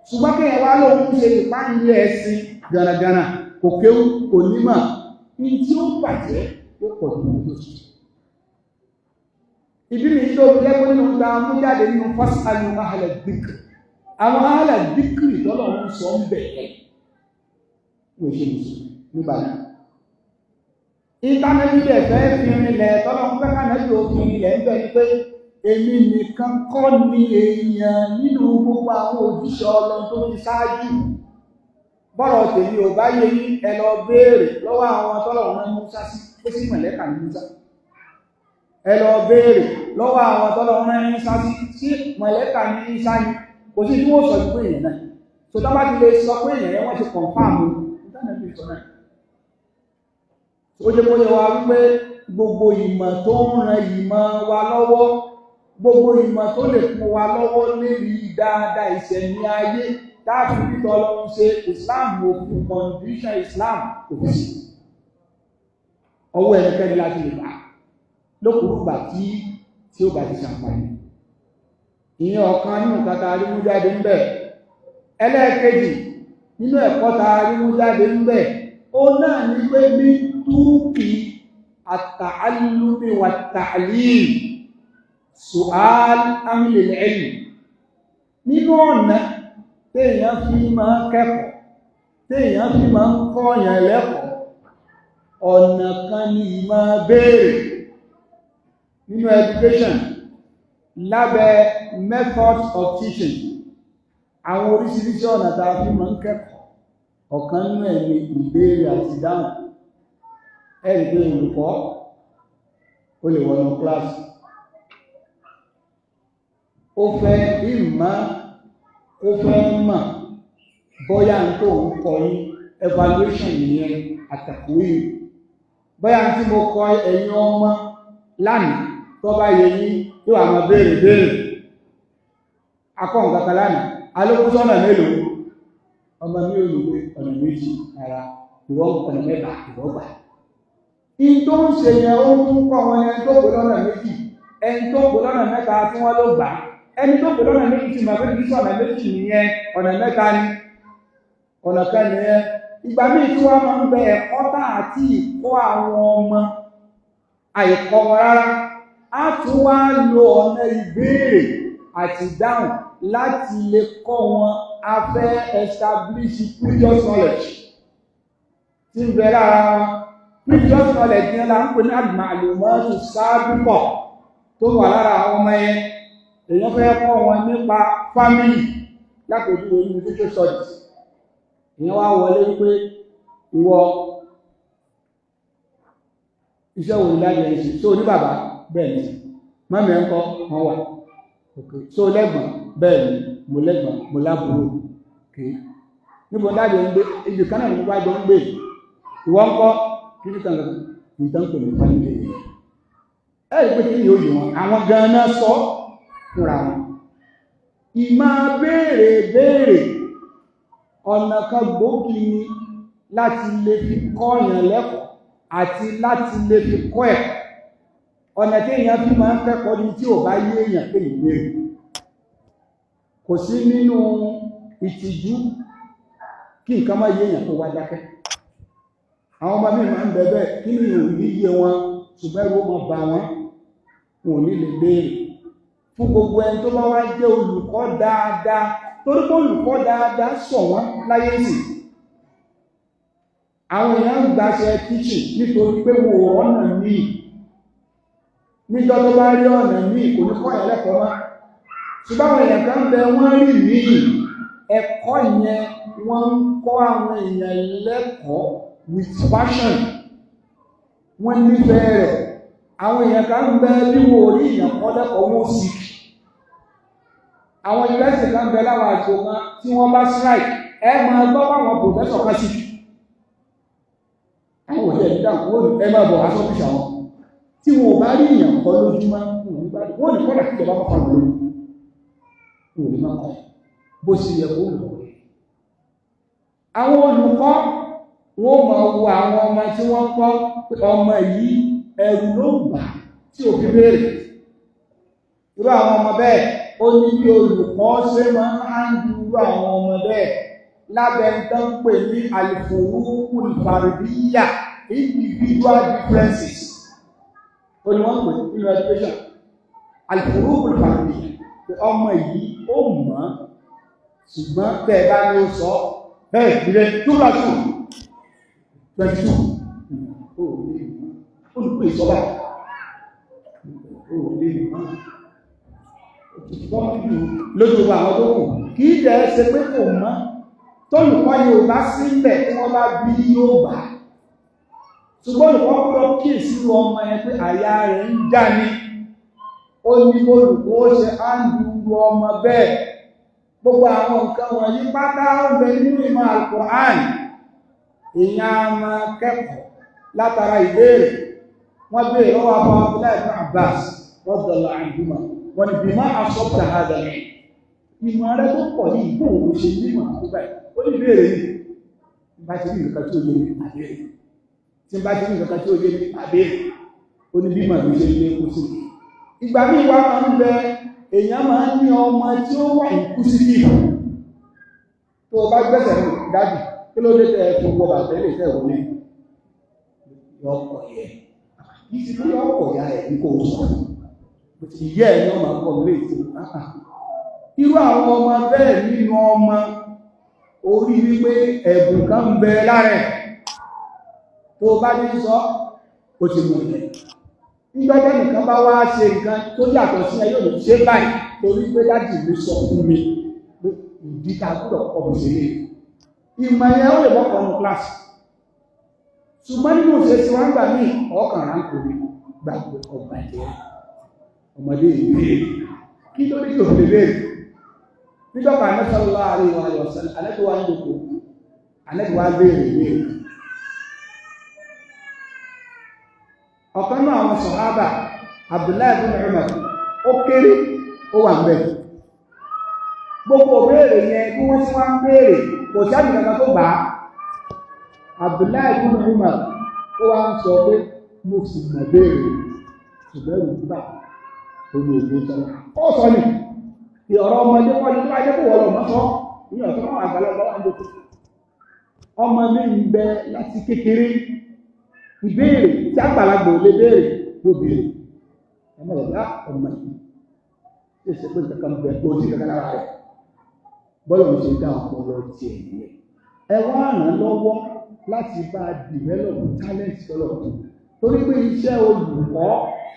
Ṣùgbọ́n kí ẹ wá lóun ṣe ìpáǹlẹ̀ ẹ̀sìn gànàgànà, kò kéwú, kò nímọ̀, ní tí ó bàjẹ́ yóò pọ̀ jù lọ sí. Ìbí mi tó jẹ́ pé nínú ta mú jáde nínú fasalu ahla dhikr. Àwọn ahla dhikr tọ́lọ̀ ń sọ ń bẹ̀rẹ̀. Wọ́n ṣe mùsùlùmí nígbà náà. Ìtànẹ́bí dẹ̀ fẹ́ fi rinlẹ̀, tọ́lọ́ ń fẹ́ kánẹ́bí òfin ilẹ̀ ń bẹ̀ ni pé èmi nìkan kọ́ ni èèyàn nínú gbogbo àwọn òjíṣẹ́ Ọlọ́run tó ti ṣáájú. Bọ́rọ̀ tèmi ò bá yé yín, ẹ lọ béèrè lọ́wọ́ àwọn tọ́lọ̀ rán Músá sí, pé sí mọ̀lẹ́kà ní Músá. Ẹ lọ béèrè lọ́wọ́ àwọn tọ́lọ̀ rán Ísá sí, sí mọ̀lẹ́kà ní Ísá ni. Kò sí tí wọ́n sọ pé èèyàn náà. So tá bá ti lè sọ pé èèyàn yẹn, wọ́n ti confirm ìtànẹ́bí sọ náà. Ó jẹ́ kó yẹ wa wípé gbogbo ìmọ̀ tó ń ran ìmọ̀ wa lọ́wọ́, gbogbo ìmọ̀ tó lè fún wa lọ́wọ́ lérí dáadáa ìṣẹ̀mí ayé táàfin títọ́ Ọlọ́run ṣe, Islam òfin condition Islam kò fi sí. Ọwọ́ ẹnikẹ́ni láti lè bá lókùrúgbà tí ó bá ti ṣàǹfààní. Ìyẹn ọ̀kan nínú nǹkan tá a rí mú jáde ń bẹ̀. Ẹlẹ́ẹ̀kejì nínú ẹ̀kọ́ tá a rí mú jáde ń bẹ̀, ó náà ní pé ní túrùkì at-ta'allumi wat-ta'lim su'al ahlil ilm, nínú ọ̀nà téèyàn fi máa kẹ́kọ̀ọ́, téèyàn fi máa ń kọ́yàn lẹ́kọ̀ọ́, ọ̀nà kan ní ìmọ̀ béèrè. Nínú education, lábẹ́ methods of teaching, àwọn oríṣiríṣi ọ̀nà tá a fi máa ń kẹ́kọ̀ọ́, ọ̀kan nínú ẹ̀ ní ìbéèrè àti ìdáhùn. Ẹ̀rí pé olùkọ́ ó lè wọnú kíláàsì, ó fẹ́ ìmọ̀, ó fẹ́ mọ̀ bóyá n tó ń kọ yín, evaluation nìyẹn, àtàkùn, bóyá tí mo kọ ẹ̀yin ọmọ lánàá tó bá yẹ yín, yóò wà máa béèrè béèrè. Akọ́ nǹkan kan lánàá, alókùn sọ́nà mélòó? Ọmọ mi ò ní pé ọ̀nà méjì ara ìwọ, ọ̀nà mẹ́ta ìwọ gbà. In tó ń ṣe yẹn, ó ń kọ́ wọn. Ẹni tó pè lọ́nà méjì, ẹni tó pè lọ́nà mẹ́ta tí wọ́n ló gbà, ẹni tó pè lọ́nà méjì tí màá fẹ́ kí sọ̀nà méjì nìyẹn, ọ̀nà mẹ́ta ni, ọ̀nà kan nìyẹn. Ìgbà míì tí wọ́n máa ń bẹ ẹ̀kọ́ tá àti ìkọ́ àwọn ọmọ àìkọ́ wọn rárá, á tún wá lo ọ̀nà ìbéèrè àti ìdáhùn láti lè kọ́ wọn. A fẹ́ establish previous knowledge tí ń bẹ lára wọn. Previous knowledge yẹn la ń pè ní al-ma'lumatu sabiqa tó wà lára àwọn ọmọ yẹn. Èèyàn fẹ́ kọ́ wọn nípa family lápòjú nínú social studies. Èèyàn wá wọlé wípé, "Ìwọ, iṣẹ́ wo ni láti ẹ̀ ṣe? Tó ní bàbá?" "Bẹ́ẹ̀ ni." "Mummy ẹ̀ ń kọ́?" "Wọ́n wà." "So lẹ́gbọ̀n?" "Bẹ́ẹ̀ ni, mo lẹ́gbọ̀n, mo lábúrò." "Okay, níbo dájú ń gbé?" "Ibi kan náà ní gbogbo àjọ ń gbé." "Ìwọ ń kọ́?" "Kí ní kan kan ìtàn pè ní family." Ẹ rí pé kí ni yóò yé wọn, àwọn ganan sọ fúnra wọn. Ìmọ̀ béèrè béèrè, ọ̀nà kan gbòógì ni láti lè fi kọ́yàn lẹ́kọ̀ọ́ àti láti lè fi kọ́ ẹ̀kọ́. Ọ̀nà tí èèyàn fi máa ń kẹ́kọ̀ọ́ ní tí ò bá yé èèyàn pé ìbéèrè kò sí nínú ìtìjú kí nǹkan má yé èèyàn, kó wá dákẹ́. Àwọn ọmọ mi máa ń bẹ bẹ́ẹ̀, kí ni ò ní yé wọn, ṣùgbọ́n ẹrù ó máa bà wọ́n, wọn ò ní lè béèrè. Fún gbogbo ẹni tó bá wá jẹ́ olùkọ́ dáadáa, torí pé olùkọ́ dáadáa sọ wọ́n láyé sí, àwọn èèyàn ń gbaṣẹ́ teaching nítorí pé wọn ò rọ́nà míì. Níjọ́ tó bá rí ọ̀nà míì, kò ní kọ́ ẹ̀lẹ́kọ̀ọ́ mọ́. Ṣùgbọ́n àwọn èèyàn kan bẹ, wọ́n rí míì ẹ̀kọ́ yẹn, wọ́n ń kọ́ àwọn èèyàn lẹ́kọ̀ọ́ with passion, wọ́n nífẹ̀ẹ́ rẹ̀. Àwọn èèyàn kan bẹ, bí wọn ò rí èèyàn kọ́ lẹ́kọ̀ọ́, wọn sì àwọn yunifásitì kan bẹ láwọn àjò kan tí wọ́n bá strike, ẹ máa gbọ́ àwọn professor kan sí àwọn òṣèlú ìdáhùn, wọ́n ní ẹ máa bọ̀ wá sọ́fíìsì àwọn. Tí wọn ò bá rí èèyàn kọ́ lójúmọ́, wọn ò ní gbádùn. Wọ́n ní kọ́dà kí ìjọba bá fà lórí, wọn ò ní máa kọ́ bó ṣe yẹ kó lọ. Àwọn olùkọ́, wọ́n máa wo àwọn ọmọ tí wọ́n kọ́ pé ọmọ yìí, ẹ̀rù ló bà tí tí ò fi béèrè. Irú àwọn ọmọ bẹ́ẹ̀, ó ní bí olùkọ́ ṣe máa ń hándù irú àwọn ọmọ bẹ́ẹ̀ lábẹ́ ń tán pè ní al-furuqul fardiyya, individual differences. Ó ní wọ́n pè nínú education al-furuqul fardiyya, pé ọmọ yìí ó mọ̀, ṣùgbọ́n tẹ́ ẹ bá ní ó sọ bẹ́ẹ̀ ìrẹ́ 2 + 2 22. Ó lè mọ̀, olùkọ́ ìsọ́bà ó lè mọ̀ lójú gbogbo àwọn tó kù. Kì í jẹ́ ṣe pé kò mọ̀. Tólùkọ́ yóò bá sílẹ̀ tí wọ́n bá bí yóò bá, ṣùgbọ́n olùkọ́ gbọ́dọ̀ kíyèsí ọmọ yẹn pé àyà rẹ̀ ń já ní. Ó ní olùkọ́ ó ṣe áńdúrú ọmọ bẹ́ẹ̀. Gbogbo àwọn nǹkan wọ̀nyí pátá ń bẹ nínú ìmọ̀ Al-Qur'an. Èèyàn á máa kẹ́kọ̀ọ́ látara ìbéèrè. Wọ́n béèrè lọ́wọ́ Abu Abdullahi ibn Abbas radiyallahu anhuma, wọ́n ní bima asabta hadha, ìmọ̀ rẹ tó pọ̀ yìí, bó o ṣe nímọ̀ tó báyìí? Ó ní ìbéèrè yìí. Bá ti rí nǹkan tí ó yé mi, àbẹ́rẹ́. Tí n bá ti rí nǹkan tí ó yé mi, àbẹ́rẹ́. Ó ní bí màá ṣe lé kó sí. Ìgbà míì wá máa ń bẹ, èèyàn máa ń ní ọmọ tí ó wà inclusive. Tó o bá gbẹ́sẹ̀ rẹ̀ dájú, kí ló dé tẹ ẹ fún wọ bàtẹ́ lè tẹ̀ wọlé yọkọ̀ yẹ? Kì í ṣe pé yọkọ̀ ya ẹ̀ ní kò sọ, ìyẹ́ ẹ̀ ní ọmọ akọ mi lè ti. Irú àwọn ọmọ bẹ́ẹ̀ nínú ọmọ orí wípé ẹ̀bùn kan ń bẹ lára ẹ̀, tó bá ní sọ, ó ti mú ilẹ̀. Nígbàjẹ́ nìkan bá wá ṣe nǹkan tó yàtọ̀ sí ẹ, yóò ní ṣe báyìí torí pé dájì mi sọ fún mi pé ìdí ta gbọ́dọ̀ kọ́ mi ṣe lè. Ìmọ̀ yẹn ó lè mọ́kàn nínú kíláàsì, ṣùgbọ́n nínú ìṣesí wọn gbà míì, ọkàn ránkò mi gbàgbé ọgbà jẹ́ ọmọdé ìbéèrè. Kí ló dé tó fi lè béèrè? Níjọba Ànábì sallallahu alaihi wa sallam, Ànábì wa ń dòkó, Ànábì wa béèrè ìbéèrè. Ọ̀kan náà àwọn sọ̀hábà, Abdullahi ibn Umar, ó kéré, ó wà ń bẹ̀. Gbogbo béèrè yẹn bí wọ́n ti wá ń béèrè, kò sí àmì kankan tó gbà á. Abdullahi ibn Umar ó wá ń sọ pé mo sì mọ̀ béèrè, ṣùgbọ́n ẹ̀rù ń bà ó ní òjò sọ. Ó sọ ni ìọ̀rọ̀ ọmọdé kọ́ ni. Tó bá jẹ́ kó wọ́n lọ mọ́ sọ ní ọ̀sán, àwọn àgbàlagbà wà ń jókòó. Ọmọ mi ń bẹ láti kékeré, ìbéèrè tí àgbàlagbà ò lè béèrè ló béèrè. Ẹ má lọ bá ọmọ yìí ṣe ṣe pé nǹkan bẹ kó sí kankan lára rẹ̀. Bọ́lá ń ṣe dá ọpọlọ tiẹ̀ nìyẹn. Ẹ wá ràn án lọ́wọ́ láti bá a develop talent tọ́lọ̀, torí pé iṣẹ́ olùkọ́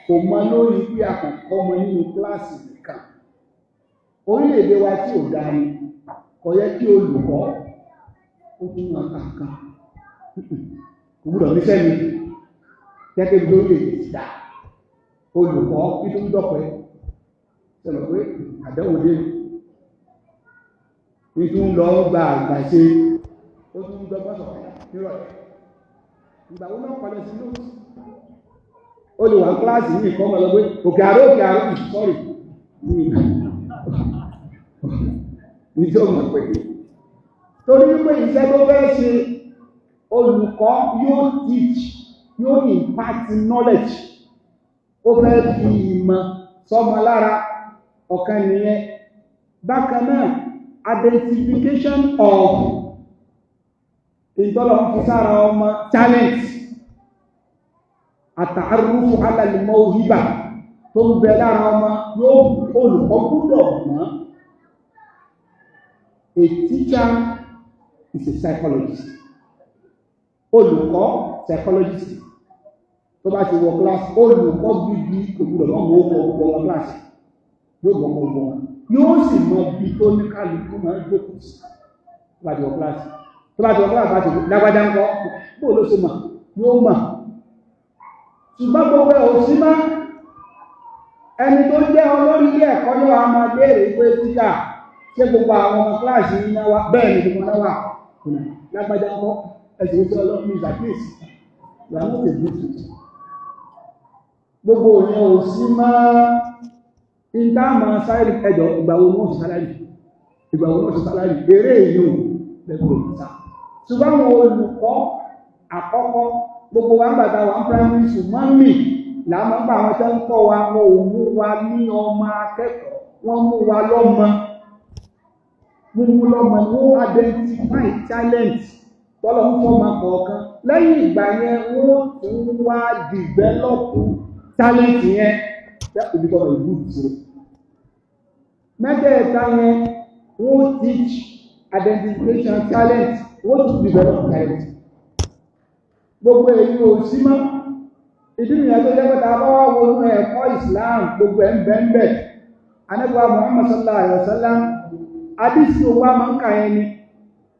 kò mọ lórí pé a kàn kọ́ ọmọ nínú kíláàsì nìkan. Orílẹ̀-èdè wa tí ò dáa ni kò yẹ kí olùkọ́ ó tún máa kà kan, kò gbúdọ̀ níṣẹ́ ni gẹ́gẹ́ bí orílẹ̀-èdè ti dá. Olùkọ́ kí tó ń dọ̀pẹ́ sọ̀rọ̀ pé àdánwò dé ní tún lọ gba àgbà ṣe, ó tún ń dọ́gbọ́n sọ̀rọ̀ nírọ̀lẹ́. Ìgbà wo náà kọlẹ̀ sí lóòtù? Ó lè wà ní kíláàsì ní ìkọ́ ọmọ lọ pé òkè àró, òkè àró, sọ́rì ní tí ó mọ̀ pé torí wípé iṣẹ́ tó fẹ́ ṣe, olùkọ́ yóò teach, yóò impart knowledge, ó fẹ́ fi ìmọ̀ sọ́mọ lára. Ọ̀kan nìyẹn. Bákan náà, identification of ìtọ́lọ̀ ń fi sára ọmọ, talent, àtàrúfù alàlùmọ́ òhìbà tó ń bẹ lára ọmọ, yóò olùkọ́ gbúdọ̀ mọ̀. A teacher is a psychologist. Olùkọ́, psychologist. Tó bá ti wọ class, olùkọ́ gidi kò gbúdọ̀ mọ̀ wọ́n kọ́ gbogbo ọmọ class, yóò gbọ́ gbogbo wọn, yóò sì mọ ibi tó ní kálukú máa ń jókòó sí. Tó bá ti wọ class, tó bá ti wọ class, bá ti lágbájá ń kọ́, bó ló ṣe mọ̀, yóò mọ̀. Ṣùgbọ́n gbogbo ẹ̀ ò sí mọ́. Ẹni tó jẹ́ olórí ilé ẹ̀kọ́ ní wàá máa béèrè pé, tíjà, ṣé gbogbo àwọn ọmọ kíláàsì yìí náà wá? Bẹ́ẹ̀ ni, gbogbo náà wà. Lágbájá ń kọ́? Ẹ̀sìn tó ọlọ́run ìṣàkíyèsí, you are not a good teacher. Gbogbo òyìn ò sí mọ́. Ìta máa sáré ẹjọ́, ìgbà wo wọ́n sì salary, ìgbà wo wọ́n sì salary, eré èyí ò lẹ́gbẹ̀ẹ́ ìta. Ṣùgbọ́n àwọn olùkọ́ àkọ́kọ́, gbogbo wa ń gbàgbà wà ń primary school, mummy làwọn bá àwọn tó ń kọ́ wa, wọn ò mú wa ní ọmọ akẹ́kọ̀ọ́, wọ́n mú wa lọ́mọ. Mú lọ́mọ ni wọ́n identify talent tọ́lọ̀ ń fọ́mọ kọ̀ọ̀kan. Lẹ́yìn ìgbà yẹn, wọ́n tún wá develop talent yẹn ibi tọ́lọ̀ ìlú ìṣòro. Mẹ́tẹ̀ẹ̀ta yẹn, wọ́n teach identification talent, wọ́n tún develop talent. Gbogbo èyí ò sí mọ́. Ìdí nìyẹn tó jẹ́ pé tá a bá wá wọnú ẹ̀kọ́ Islam, gbogbo ẹ̀ ń bẹ ń bẹ. Ànábì wa Muhammad sallallahu alaihi wasallam, adísí owó a máa ń kà yẹn ni,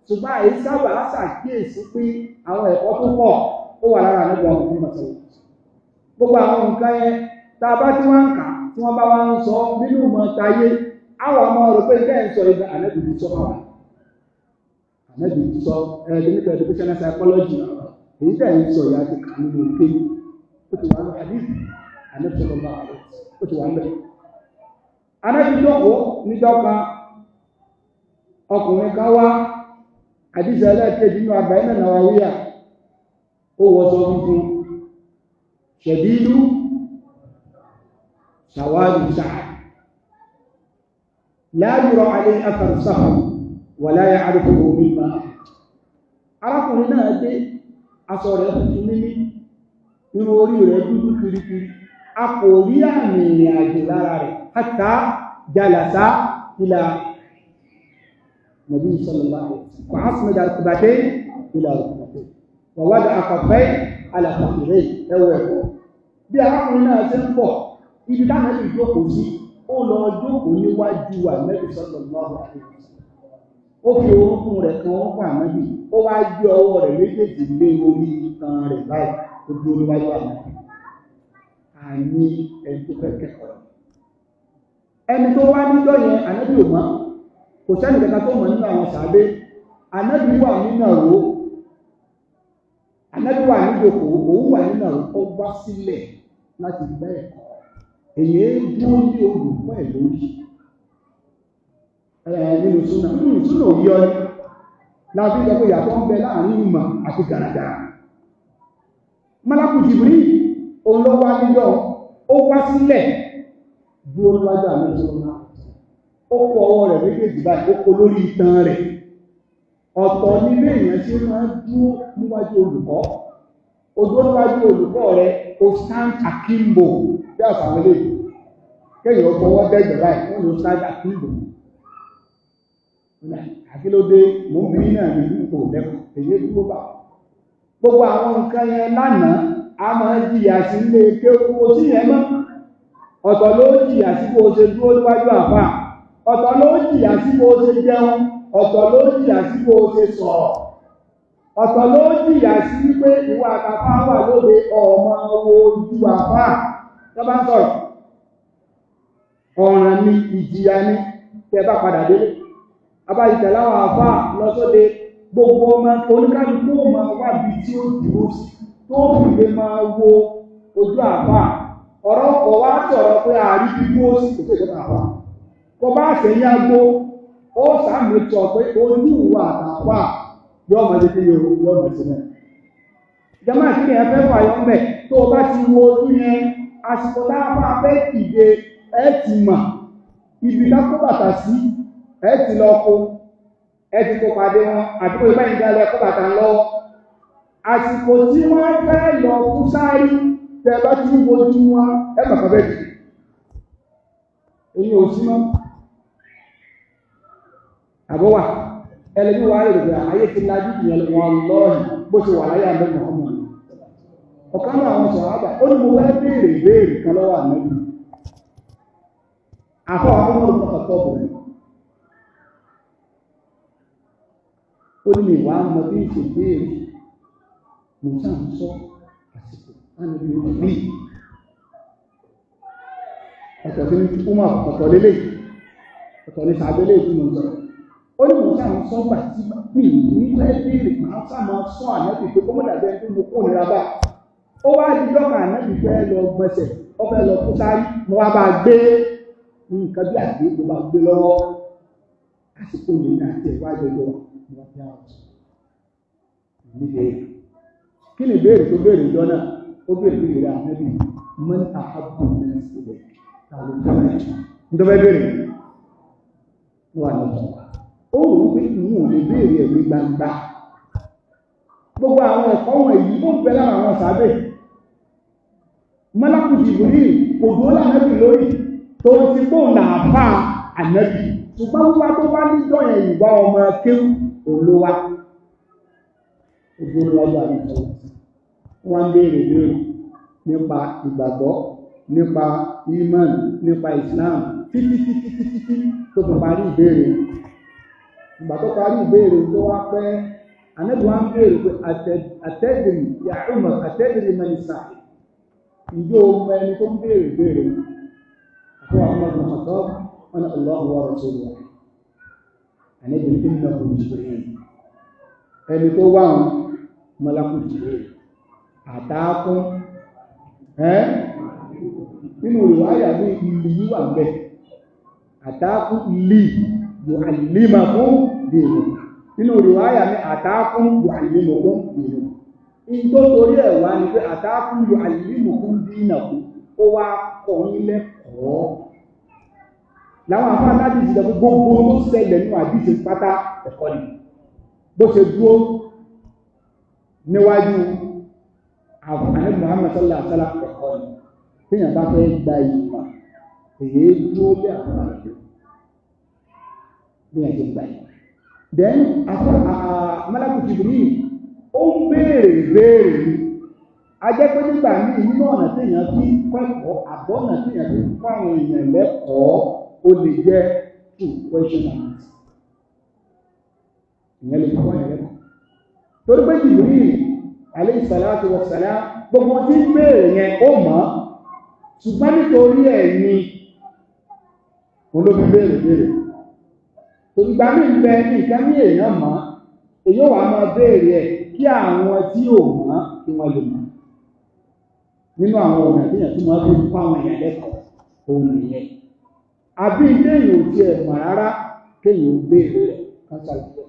ṣùgbọ́n àyè sábà á ṣàkíyèsí pé àwọn ẹ̀kọ́ tó pọ̀ ó wà lára Ànábì wa Muhammad sallallahu alaihi wasallam. Gbogbo àwọn nǹkan yẹn, tá a bá tí wọ́n ń kà, tí wọ́n bá wá ń sọ nínú ìmọ̀ tayé, àwọn ọmọ rò pé ilé ẹ̀ ń sọ ìgbà Ànábì ti sọ fáwọn. Ànábì ti sọ ẹ̀ẹ́dẹ́gbẹ̀ta educational psychology èyí tẹ̀ ń sọ ìyá ti kà nínú òkè, ó ti wà ní hadith Ànábì sallallahu alaihi wasallam, ó ti wà ń bẹ̀. Ànábì jókòó níjọ́ kan, ọkùnrin kan wá. Àdìsẹ́ ẹlẹ́ẹ̀kejì nínú Arba'in Nawawiyya. Ó wọṣọ funfun, shadidu sawadi sha'r, la yura alayhi athar safar wa la ya'rifuhu mimma. Arákùnrin náà dé, aṣọ rẹ̀ funfun mímí, irun orí rẹ̀ dúdú kirikiri, a kò rí àmì ìrìn àjò lára rẹ̀. Hatta jalasa ila Nabi sallallahu alaihi wasallam wa asnada rukbatayhi ila rukbatayhi wa wada'a kaffayhi ala fakhidayhi. Ẹwọ ẹ̀kọ́ bí arákùnrin náà ṣe ń bọ̀, ibi táwọn ẹbí jókòó sí, ó lọ jókòó níwájú Ànábì sallallahu alaihi wasallam. Ó fi orúnkún rẹ̀ kan orúnkún Ànábì, ó wá gbé ọwọ́ rẹ̀ méjèèjì lé orí itan rẹ̀ báyìí, ó dúró níwájú Ànábì. Àní ẹni tó fẹ́ kẹ́kọ̀ọ́, ẹni tó wá níjọ́ yẹn, Ànábì ò mọ̀, kò sẹ́ni kankan tó mọ̀ nínú àwọn sàábé. Ànábì wà nínú àrò, Ànábì wà níjòkó, òun wà nínú àrò, ó wá sílẹ̀ láti gbẹ́ ẹ̀kọ́. Èyí dúró ní olùkọ́ ẹ̀ lórí nínú súnà súnà òyí ọ ní láti sọ pé ìyàtọ̀ ń bẹ láàrin ìmọ̀ àti gàràgàrà. Málákù Jìbìrí òun ló wá níjọ́, ó wá sílẹ̀ dúró níwájú àmì ìṣòro, ó kó ọwọ́ rẹ̀ méjèèjì báyìí, ó kó lórí itan rẹ̀. Ọ̀tọ̀ ní bí èèyàn ṣe máa dúró níwájú olùkọ́. O dúró níwájú olùkọ́ rẹ̀, o stand akimbo bí àṣà àwọn eléyìí, kéèyàn fọwọ́ dẹ́gbẹ̀ báyìí, wọ́n ló stand akimbo. Àkílódé mò ń bí náà ní ipò lẹ́kọ̀ọ́ èyí dúró bá. Gbogbo àwọn nǹkan yẹn lánàá, a máa ń jìyà sí ilé kéwú sí yẹn mọ́. Ọ̀tọ̀ ló jìyà sí bó ṣe dúró níwájú àfà, ọ̀tọ̀ ló jìyà sí bó ṣe jẹun, ọ̀tọ̀ ló jìyà sí bó ṣe sọ̀rọ̀, ọ̀tọ̀ ló jìyà sí wípé ìwà àtàfà wà lóde, ọmọ wo ojú àfà tó bá ń sọ̀rọ̀. Ọ̀ràn ni, ìjìyà ni tẹ bá padà délé. Abáyíta láwọn àfà lọ sóde, gbogbo ọmọ oníkálukú ọmọ wábi tí ó dúró sí tó fi lè máa wo ojú àfà. Ọ̀rọ̀ kọ̀ wá sọ̀rọ̀ pé àárí bí dúró sí kò tó ìjọba àfà. Kò bá àṣẹyìn agbó, ó sàmì sọ pé ojú ìwà àtàfà yóò máa ṣe kí yóò máa ṣe náà. Ìjọba ìkíni ẹ fẹ́ fàyọ ńbẹ̀, tó o bá ti wo ojú yẹn, àsìkò tá a bá fẹ́ dìde, ẹ ti mọ̀ ibi tá kó bàtà sí, ẹ ti lọ kó, ẹ ti kó pàdé wọn, àti kó ibà ìgbà lẹ kó bàtà lọ́wọ́. Àsìkò tí wọ́n fẹ́ lọ kú sáré, tẹ bá ti ń wojú wọn, ẹ mọ̀ kọ́ bẹ́ẹ̀ dìde. Èyí ò sí mọ́. Àbọ̀wà ẹlẹ́bí wa rẹ̀ pé ayé ti lajú ìyẹn wọn lọ́ọ̀hìn bó ṣe wà láyé àmì Muhammad. Ọ̀kan náà àwọn sọ̀rọ̀ àgbà, ó ní mo fẹ́ béèrè ìbéèrè kan lọ́wọ́ ànábì. Àfọ̀ àwọn ọmọ olùkọ́ tọ́ bọ̀ ní. Ó ní mi wàá mọ bí ṣe béèrè. Mo sá ń sọ àsìkò ànábì mi rí. Ọ̀tọ̀ sí ní Umar, ọ̀tọ̀ lélẹ̀, ọ̀tọ̀ ní sàbẹ̀lẹ̀ ìtumọ̀ sọ̀rọ̀. Ó ní mo sáà ń sọ gbà tí mi ní fẹ́ béèrè, màá sá máa sọ ànábì pé kó mọ̀ dàbí ẹni tó mo kó nira bá. Ó wá di dọ́kà ànábì fẹ́ lọ gbẹ̀sẹ̀, ó fẹ́ lọ kó sáré, mo wá bá gbé nǹkan bí àgbé, mo bá gbé lọ́wọ́. Àsìkò mi ní àti ẹ̀wá ìjọjọ mo wá bí àwọn ọ̀sán. Níbi kí ni ìbéèrè tó béèrè ìjọ náà? Ó béèrè pé ìrẹ́ ànábì, Man ahabbu an-nas ilayk, ta ló fẹ́ràn jù? Nítorí bẹ́ẹ̀ bẹ̀rẹ̀ wà lọ́wọ́. Ó rò ó pé òun ò lè béèrè ẹ̀ ní gbangba. Gbogbo àwọn ẹ̀kọ́ wọ̀nyí ó ń bẹ lára àwọn sàábẹ̀. Mọ́lákù Jibril kò dúró lànàbì lórí tó ti kó làáfà ànàbì. Ṣùgbọ́n wíwá tó bá níjọ́ yẹn ìwà ọmọ kéwù olówá. Ojú olówájú àmì ìfọwọ́. Wọ́n ń béèrè béèrè nípa ìgbàgbọ́, nípa iman, nípa Islam, títí títí títí tí tó fi parí ìbéèrè. Ìgbà tó parí ìbéèrè tó wá pẹ́, ànábì wa ń béèrè pé àtẹ́dìrì ya Umar, àtẹ́dìrì mẹ́ni sáà. Ìjọ ọmọ ẹni tó ń béèrè béèrè. Àfọwọ́ àwọn ọmọ Khattab, wọn ni Allahu wa rasuluhu. Ànábì ní innahu Jibril. Ẹni tó wà ń Malaku Jibril. Àtàkùn ẹ́ nínú ìwáyà ní ìlú yìí wà ń bẹ̀. Àtàkùn lì yu'allimakum dinukum. Nínú ìwáyà ní àtàkùn yu'allimukum dinukum. In tó torí ẹ̀ wá ni pé àtàkùn yu'allimukum dinakum, ó wá kọ́ yín lẹ́kọ̀ọ́. Làwọn afá láti ìsìnkú gbogbo tó ṣẹlẹ̀ nínú àdìsí pátá ẹ̀kọ́ ni. Bó ṣe dúró níwájú ànábì Muhammad sallallahu alaihi wasallam ẹ̀kọ́ ni. Téèyàn bá fẹ́ gba ìmọ̀, èyí dúró lé àwọn àjò bí wọ́n ti gbà yìí. Then Malaku Jibril ó ń béèrè béèrè ni. A jẹ́ pé nígbà míì nínú ọ̀nà téèyàn fi kẹ́kọ̀ọ́ àbọ̀nà téèyàn fi kọ́ àwọn èèyàn lẹ́kọ̀ọ́ ó lè jẹ́ two question and answer. Ìyẹn lè fi kọ́ èèyàn lẹ́kọ̀ọ́. Torí pé Jibril alayhi salatu wa salam gbogbo tí ń béèrè yẹn ó mọ̀ ọ́. Ṣùgbọ́n nítorí ẹ̀ ni òun ló fi béèrè béèrè. Ìgbà míì ń bẹ nǹkan ní èèyàn mọ̀, èèyàn wà máa béèrè ẹ̀ kí àwọn tí ò mọ̀ kí wọ́n lè mọ̀. Nínú àwọn ọ̀nà tí èèyàn tún máa fi kọ́ àwọn èèyàn lẹ́kọ̀ọ́ òun nìyẹn. Àbí téèyàn ò tiẹ̀ mọ̀ rárá kéèyàn ó béèrè rẹ̀ kán ṣàlàyé.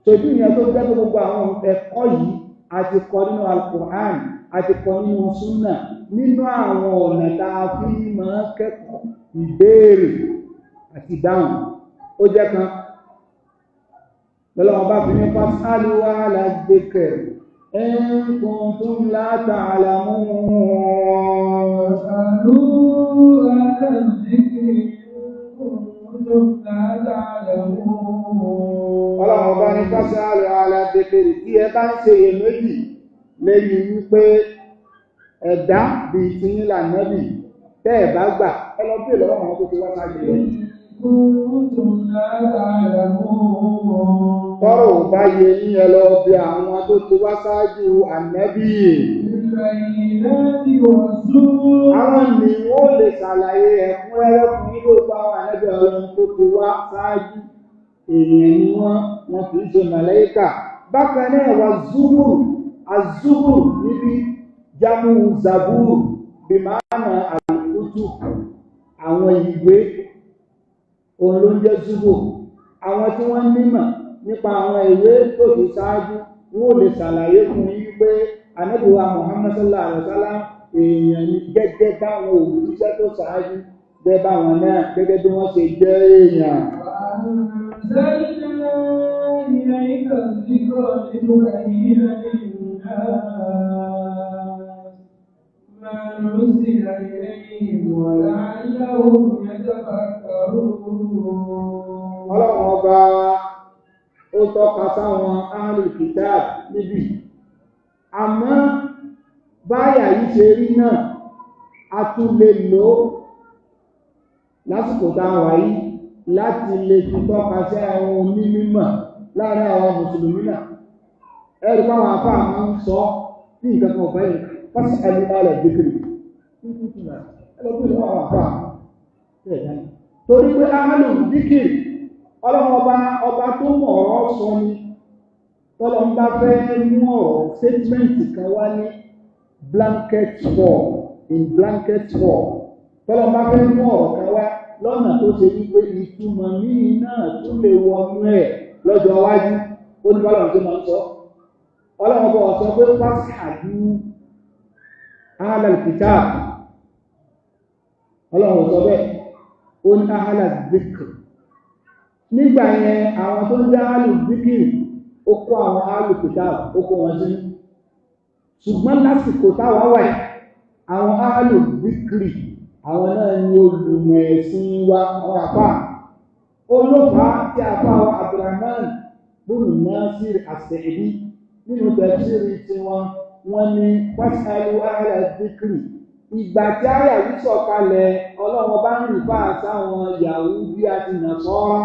Ṣèjú ìyẹn tó jẹ́ pé gbogbo àwọn ẹ̀kọ́ yìí a ti kọ́ nínú Al-Qur'an, a ti kọ́ nínú Súnà, nínú àwọn ọ̀nà tá a fi máa kẹ́kọ̀ọ́ ìbéèrè àti ìdáhùn. Ó jẹ́ kan lọ́lọ́wọ́ bá fi ní fasalu ala dhikr in kuntum la ta'lamun. Fasalu ahla dhikri in kuntum la ta'lamun. Ọlọ́run bá ní fasalu ala dhikr tí ẹ bá ń ṣe iyèméjì lẹ́yìn wípé ẹ̀dá bíi tiyín lànàbì tẹ́ ẹ̀ bá gbà ẹ lọ bí ìlọ́wọ́ àwọn tó ti wá sáájú rẹ̀. Kuntum la ta'lamun. Tọ́rọ̀ ò bá yé yín ẹ lọ bí àwọn tó ti wá sáájú ànábì. Bil-bayyinati waz-zubur. Àwọn ni wọ́n lè ṣàlàyé ẹ̀kúnrẹ́rẹ́ fún yín gbogbo àwọn ànábì Ọlọ́run tó ti wá sáájú. Èèyàn ni wọ́n, wọn kì í ṣe màláíkà. Bákan náà wà zubur, azubur níbi jámù zabur, bìmánà àlùkùtù, àwọn ìwé òun ló ń jẹ́ zubur. Àwọn tí wọ́n nímọ̀ nípa àwọn ìwé tó ti ṣáájú, wọn ò lè ṣàlàyé fún yín pé ànábì wa Muhammad sallallahu alaihi wasallam èèyàn ni gẹ́gẹ́ báwọn òṣìṣẹ́ tó ṣáájú gẹ́gẹ́ báwọn náà gẹ́gẹ́ bí wọ́n ṣe jẹ́ èèyàn. وأنزلنا إليك الذكر لتبين للناس ما نزل إليهم ولعلهم يتفكرون. Ọlọ́run ọba ó tọ́ka sáwọn ahlul kitab níbí. Àmọ́ báyà yìí ṣe rí náà, a tún lè lò ó lásìkò tá a wà yìí láti lè fi tọ́ka sí àwọn onímọ̀ láàrin àwọn mùsùlùmí náà. Ẹ̀rí pàwọn afá máa ń sọ ní nǹkan kan ọ̀fẹ́ yìí, fas'alu ahla dhikri. Ẹ lọ bí ìlú àwọn afá. Torí pé ahlu dhikri, Ọlọ́run ọba ọba tó mọ̀ ọ̀rọ̀ sọ ni, tọ́lọ́ ń bá fẹ́ mú ọ̀rọ̀ statement kan wá ní blanket form, in blanket form. Tọ́lọ́ ń bá fẹ́ mú ọ̀rọ̀ kan wá lọ́nà tó ṣe wípé ìtumọ̀ míì náà tún lè wọnú ẹ̀ lọ́jọ́ iwájú, ó ní bọ́lá tó máa ń sọ. Ọlọ́run ọba sọ pé fásitì ahlal kitab, ọlọ́run sọ bẹ́ẹ̀, ó ní ahla dhikr. Nígbà yẹn àwọn tó ń jẹ́ ahlu dhikr ó kó àwọn ahlu kitab ó kó wọn sínú. Ṣùgbọ́n lásìkò táwa wà yìí, àwọn ahlu dhikri àwọn náà ní olùmọ̀ ẹ̀sìn wa, àwọn àfà. Olófàá tí àfà wa Abdulrahman bùnú Nasir As-Sa'di nínú tafsiri tiwọn, wọ́n ní fasalu ahla dhikri. Ìgbà tí àyà yìí sọ̀kalẹ̀, ọlọ́run bá ń rìn fáà sáwọn Yahudi àti Nasara,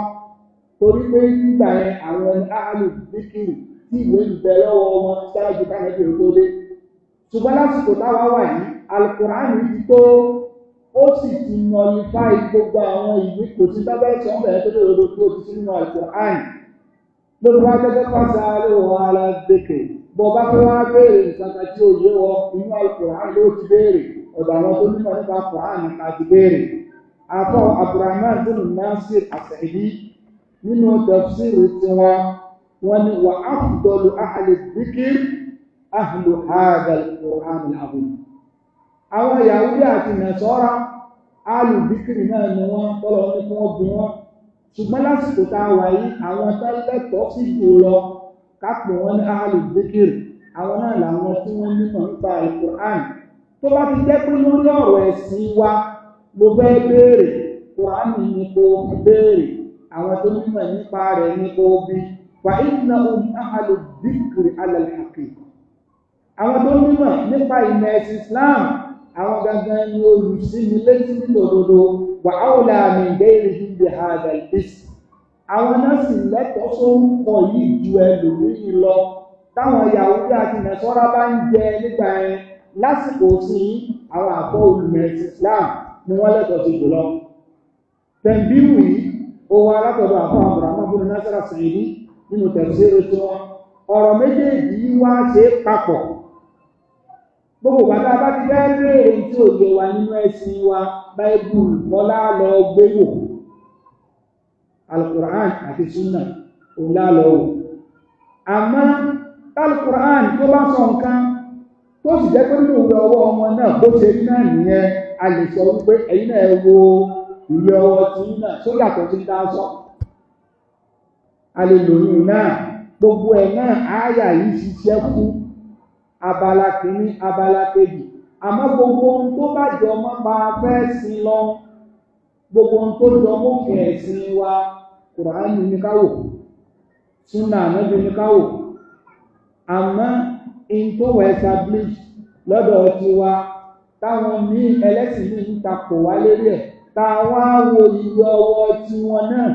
torí pé nígbà yẹn àwọn ahlu dhikri tí ìwé ń bẹ lọ́wọ́ wọn ṣáájú kánábì tó dé. Ṣùgbọ́n lásìkò táwa wà yìí, Al-Qur'an ti tó, ó sì ti nọlifáì gbogbo àwọn ìwé, kò sí bábá ẹ̀sán bẹ̀rẹ̀ tó lódodo tó ti sínú Al-Qur'an. Lórí wá jẹ́jẹ́ fasalu ahla dhikri, bọ́ bá fẹ́ wá béèrè nǹkan kan tí ó yé wọ, inú Al-Qur'an ló ti béèrè, ọ̀dọ̀ àwọn tó nímọ̀ nípa Qur'an ká ti béèrè. Àfọ Abdulrahman bin Nasir As-Sa'di nínú tafsir tiwọn, wọ́n ní wa afdalu ahli dhikr ahlu hadha al-Qur'an al-azim. Àwọn Yahudi àti Nasara ahlu dhikr náà ni wọ́n tọ́lọ́ ní kí wọ́n bí wọn. Ṣùgbọ́n lásìkò tá a wà yìí, àwọn tó lẹ́tọ̀ọ́ sí jù lọ kápò wọn ní ahlu dhikr, àwọn náà làwọn tí wọ́n nímọ̀ nípa al-Qur'an. Tó bá ti jẹ́ pé lórí ọ̀rọ̀ ẹ̀sìn wa ló fẹ́ béèrè, Qur'an ni kò béèrè, àwọn tó nímọ̀ nípa rẹ̀ ni kò bí. Fa innahum ahlu dhikri ala al-haqiqa. Àwọn tó nímọ̀ nípa ìmọ̀ ẹ̀sìn Islam, àwọn gangan ni olùsíni létí nítòdodo. Wa awla min ghayrihim bi hadha al-ism. Àwọn náà sì lẹ́tọ̀ọ́ sórúkọ yìí ju ẹlòmíì lọ. Táwọn Yahudi àti Nasara bá ń jẹ nígbà yẹn, lásìkò sí àwọn àfọ olùmọ̀ ẹ̀sìn Islam ni wọ́n lẹ́tọ̀ọ́ sí jùlọ. Tẹ̀m̀bíwì yìí, ó wá látọ̀dọ̀ àfọ Abdurrahman bin Nasir As-Sa'di nínú tafsir tí wọn. Ọ̀rọ̀ méjèèjì yìí wá ṣe é papọ̀. Gbogbo bàtà bá ti fẹ́ béèrè tí ò yé wa nínú ẹ̀sìn wa, Báíbù kọ́lá lọ gbé wò, Al-Qur'an àti Sunna òun lá lọ wò. Àmọ́ Al-Qur'an tó bá sọ nǹkan tó sì jẹ́ pé nínú ìwé ọwọ́ ọmọ náà bó ṣe rí náà nìyẹn, a lè sọ wípé ẹ̀yin náà ẹ wo ìwé ọwọ́ tí náà tó yàtọ̀ sí dá sọ. A lè lòyún náà, gbogbo ẹ̀ náà àyà yìí ṣiṣẹ́ fún abala kìíní, abala kejì. Àmọ́ gbogbo ohun tó bá jọ mọ́ pa fẹ́ sin lọ, gbogbo ohun tó jọ mọ́fin ẹ̀sìn wa, Kùránì ní ká wò, Súnà Ànábì ní ká wò. Àmọ́ in tó wà establish lọ́dọ̀ tiwa, táwọn míì ẹlẹ́sìn míì ń takò wá lérí ẹ̀, tá a wá wo iye ọwọ́ tiwọn náà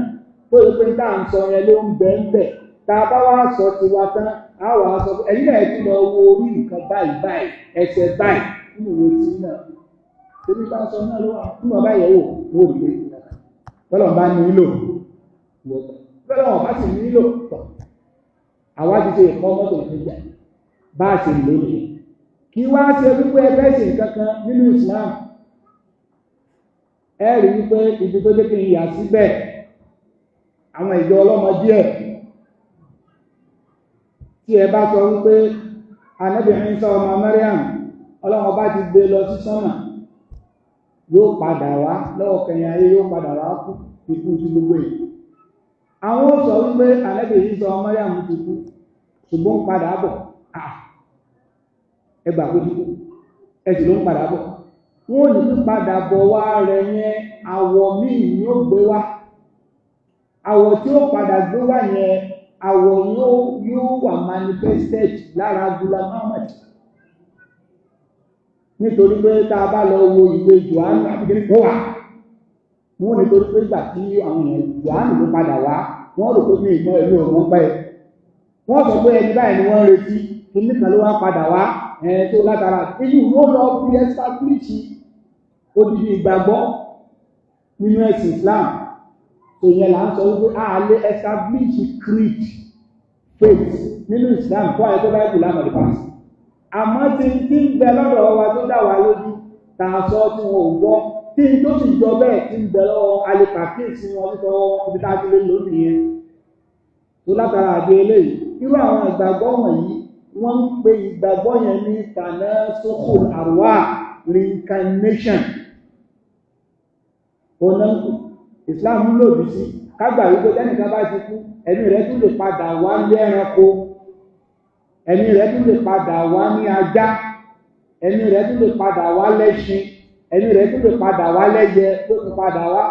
tó yẹ pé tá à ń sọ yẹn ló ń bẹ ń bẹ̀. Tá a bá wá sọ tiwa tán, a wà á sọ pé ẹ̀yin náà ti lọ wo orí nǹkan báyìí báyìí, ẹsẹ̀ báyìí nínú ìwé tí náà. Torí bá ń sọ náà ló wà nínú ọba ìyẹ̀wò wò rí pé tọ́lọ̀ bá nílò, tọ́lọ̀ bá sì nílò tọ̀. Àwa ti ṣe ìkọ́ mọ́tò ìgbà bá a ṣe lò nìyẹn. Kí wá ṣe wípé ẹgbẹ́ ìsìn kankan nínú Islam. Ẹ rí wípé ibi tó jẹ́ kí n yà síbẹ̀, àwọn ìjọ ọlọ́mọ díẹ̀. Tí ẹ bá sọ wípé Ànábì Ìsá ọmọ Mariam, ọlọ́run bá ti gbé lọ sí sánmà, yóò padà wá lọ́wọ́ kẹyìn ayé, yóò padà wá kú ikú ti gbogbo èyí. Àwọn ó sọ wípé Ànábì Ìsá ọmọ Mariam ti kú, ṣùgbọ́n ń padà bọ̀. Ẹ gbà pé ti kú, ẹ sì ló ń padà bọ̀. Wọ́n ò ní pípadà bọ̀ wá rẹ̀ yẹn, àwọ̀ míì ni ó gbé wá. Àwọ̀ tí ó padà gbé wá yẹn, àwọ̀ yóò wà manifested lára Ghulam Ahmad. Nítorí pé tá a bá lọ wo ìwé Jòhánù àti kí ni kó wà. Wọ́n nítorí pé ìgbà tí àwọn èèyàn Jòhánù ló padà wá, wọ́n rò pé mi ìmọ̀ ìlú ọ̀gbọ́n pẹ́. Wọ́n sọ pé ẹni báyìí ni wọ́n ń retí, kíní kan ló wá padà wá, ẹ̀ tó látara. Èyí wọ́n lọ fi establish odidi ìgbàgbọ́ nínú ẹ̀sìn Islam. Ìyẹn là ń sọ wípé a lè establish creed faith nínú Islam kó àyè tó bá kù lánàá di pass. Àmọ́ tí ń tí ń bẹ lọ́dọ̀ wa tó dá wa lójú, tá a sọ tí wọn ò gbọ́, tí ń tó sì jọ bẹ́ẹ̀ tí ń bẹ lọ́wọ́ alẹ́pàkíyèsí wọn nítorí ibi tá a ti lè lò nìyẹn. Tó látara àdé eléyìí, irú àwọn ìgbàgbọ́ wọ̀nyí Wọ́n ń pe ìgbàgbọ́ yẹn ní tanasukul arwah, reincarnation. Ọ̀nà Islam lòdì sí kágbà wípé tẹ́nìkan bá ti kú, ẹ̀mí rẹ̀ tún lè padà wá ní ẹranko, ẹ̀mí rẹ̀ tún lè padà wá ní ajá, ẹ̀mí rẹ̀ tún lè padà wá lẹ́ṣin, ẹ̀mí rẹ̀ tún lè padà wá lẹ́yẹ, tó tún padà wá.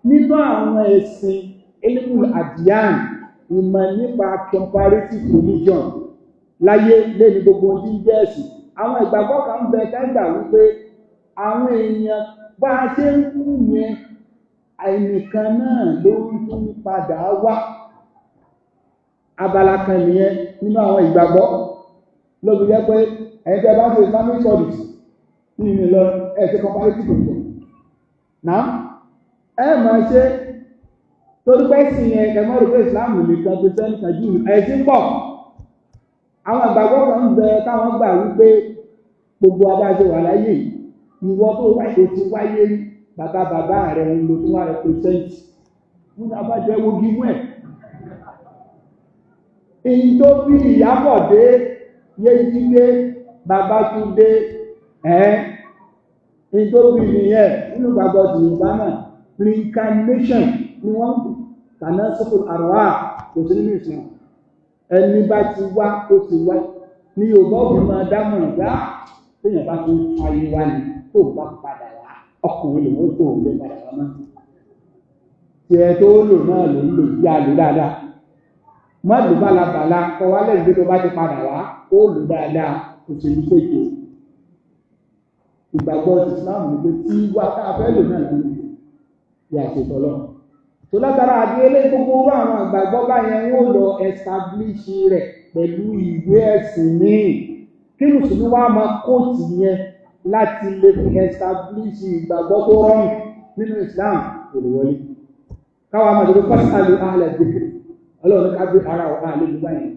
Nínú àwọn ẹ̀sìn elimul adiyan, ìmọ̀ nípa comparative religion láyé lẹ́ni gbogbo ohun tí ń jẹ́ ẹ̀sìn, àwọn ìgbàgbọ́ kan ń bẹ tẹ́gbà wípé àwọn èèyàn bá a ṣe ń kú yẹn, àìnìkan náà ló ń tún padà wá. Abala kan nìyẹn nínú àwọn ìgbàgbọ́. Lóbi jẹ́ pé ẹ̀yin tẹ́ bá ń ṣe Islamic studies ní ìlú lọ, ẹ̀ ṣe comparative religion náà, ẹ máa ṣe torí pé sì yẹn ẹ mọ́ rò pé Islam nìkan tó sẹ́nìkan jù ẹ̀sìn pọ̀. Àwọn ìgbàgbọ́ kan ń bẹ táwọn gbà wípé gbogbo abájọ wà láyé, ìwọ tó wáyé ti wáyé rí, bàbá bàbá rẹ̀ ń lo tó wá represent nínú abájọ ẹwọ gímú ẹ̀. Èyí tó bí Ìyábọ̀dé, Yéjídé, Babátúndé, ẹ̀ èyí tó bí nìyẹn nínú ìgbàgbọ́ ti Yorùbá náà, reincarnation ni wọ́n ń tàná sọ́kùn àrùwá, kò sí nínú Islam. Ẹni bá ti wá, ó ti wá. Ní Yorùbá òbí máa dámọ̀ràn gbá, téèyàn bá tún ayé wá ni tó bá padà wá, ọkùnrin lòun tó lè padà wá mọ́. Tiẹ̀ tó lò náà ló ń lò yá lò dáadáa. Má lò bálabàla kọ wá lẹ́yìn tó bá ti padà wá, ó lò dáadáa, kò sì ní péjọ. Ìgbàgbọ́ Islam ni pé tí wá tá a fẹ́ lò náà ló ń lò yà ṣètò lọ. Tó látara àdéhélé gbogbo orú àwọn àgbàgbọ́ báyẹn, wọ́n lọ establish rẹ̀ pẹ̀lú ìwé ẹ̀sìn míì. Kí mùsùlùmí wá máa kóòtù yẹn láti lè fi establish ìgbàgbọ́ tó rọrùn nínú Islam, kò lè wọlé. Káwa máa sọ pé pásítàlù àhàlẹ̀ dìkì, Ọlọ́run ká gbé ara ọ̀ àlè ló báyẹn.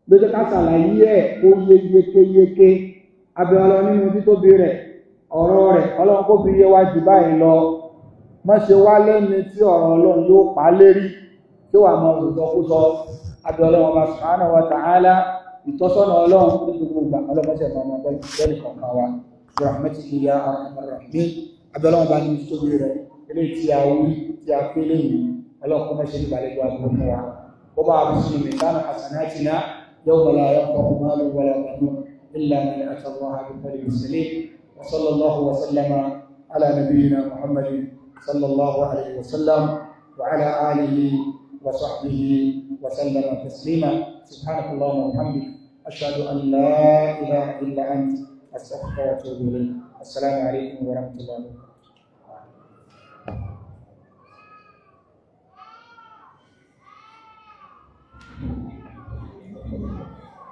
Lójú ká ṣàlàyé ẹ̀ kó yé yékéyéké. Abẹ́ Ọlọ́run nínú títóbi rẹ̀, ọ̀rọ̀ rẹ̀, Ọlọ́run kó fi yé wa jù báyìí lọ. Má ṣe wá lẹ́ni tí ọ̀rọ̀ Ọlọ́run yóò pa lérí tí wà mọ́ òsọkúsọ. Abẹ́ Ọlọ́run ọba subhanahu wa ta'ala, ìtọ́sọ́nà Ọlọ́run ní gbogbo ìgbà, ọlọ́mọṣẹ́ mọ́mọ́ bẹ́ẹ̀ kọ̀ọ̀kan wa, rahmatihi ya arhamar rahimin. Abẹ́ Ọlọ́run ọba ní títóbi rẹ̀, eléyìí tí a wí tí a pé lẹ́yìn, Ọlọ́run kó má ṣe ní ìbàlẹ́jọ́ àbúrò fún wa, ó bá a sínú mizanu hasanatina yawma la yanfa'u malun wala banun illa man ata Allaha bi qalbin salim. Wa sallallahu wa sallama ala nabiyyina Muhammadin صلى الله عليه وسلم وعلى آله وصحبه وسلم تسليما. سبحانك اللهم وبحمدك، أشهد أن لا إله إلا أنت، أستغفرك وأتوب إليك. السلام عليكم ورحمة الله وبركاته.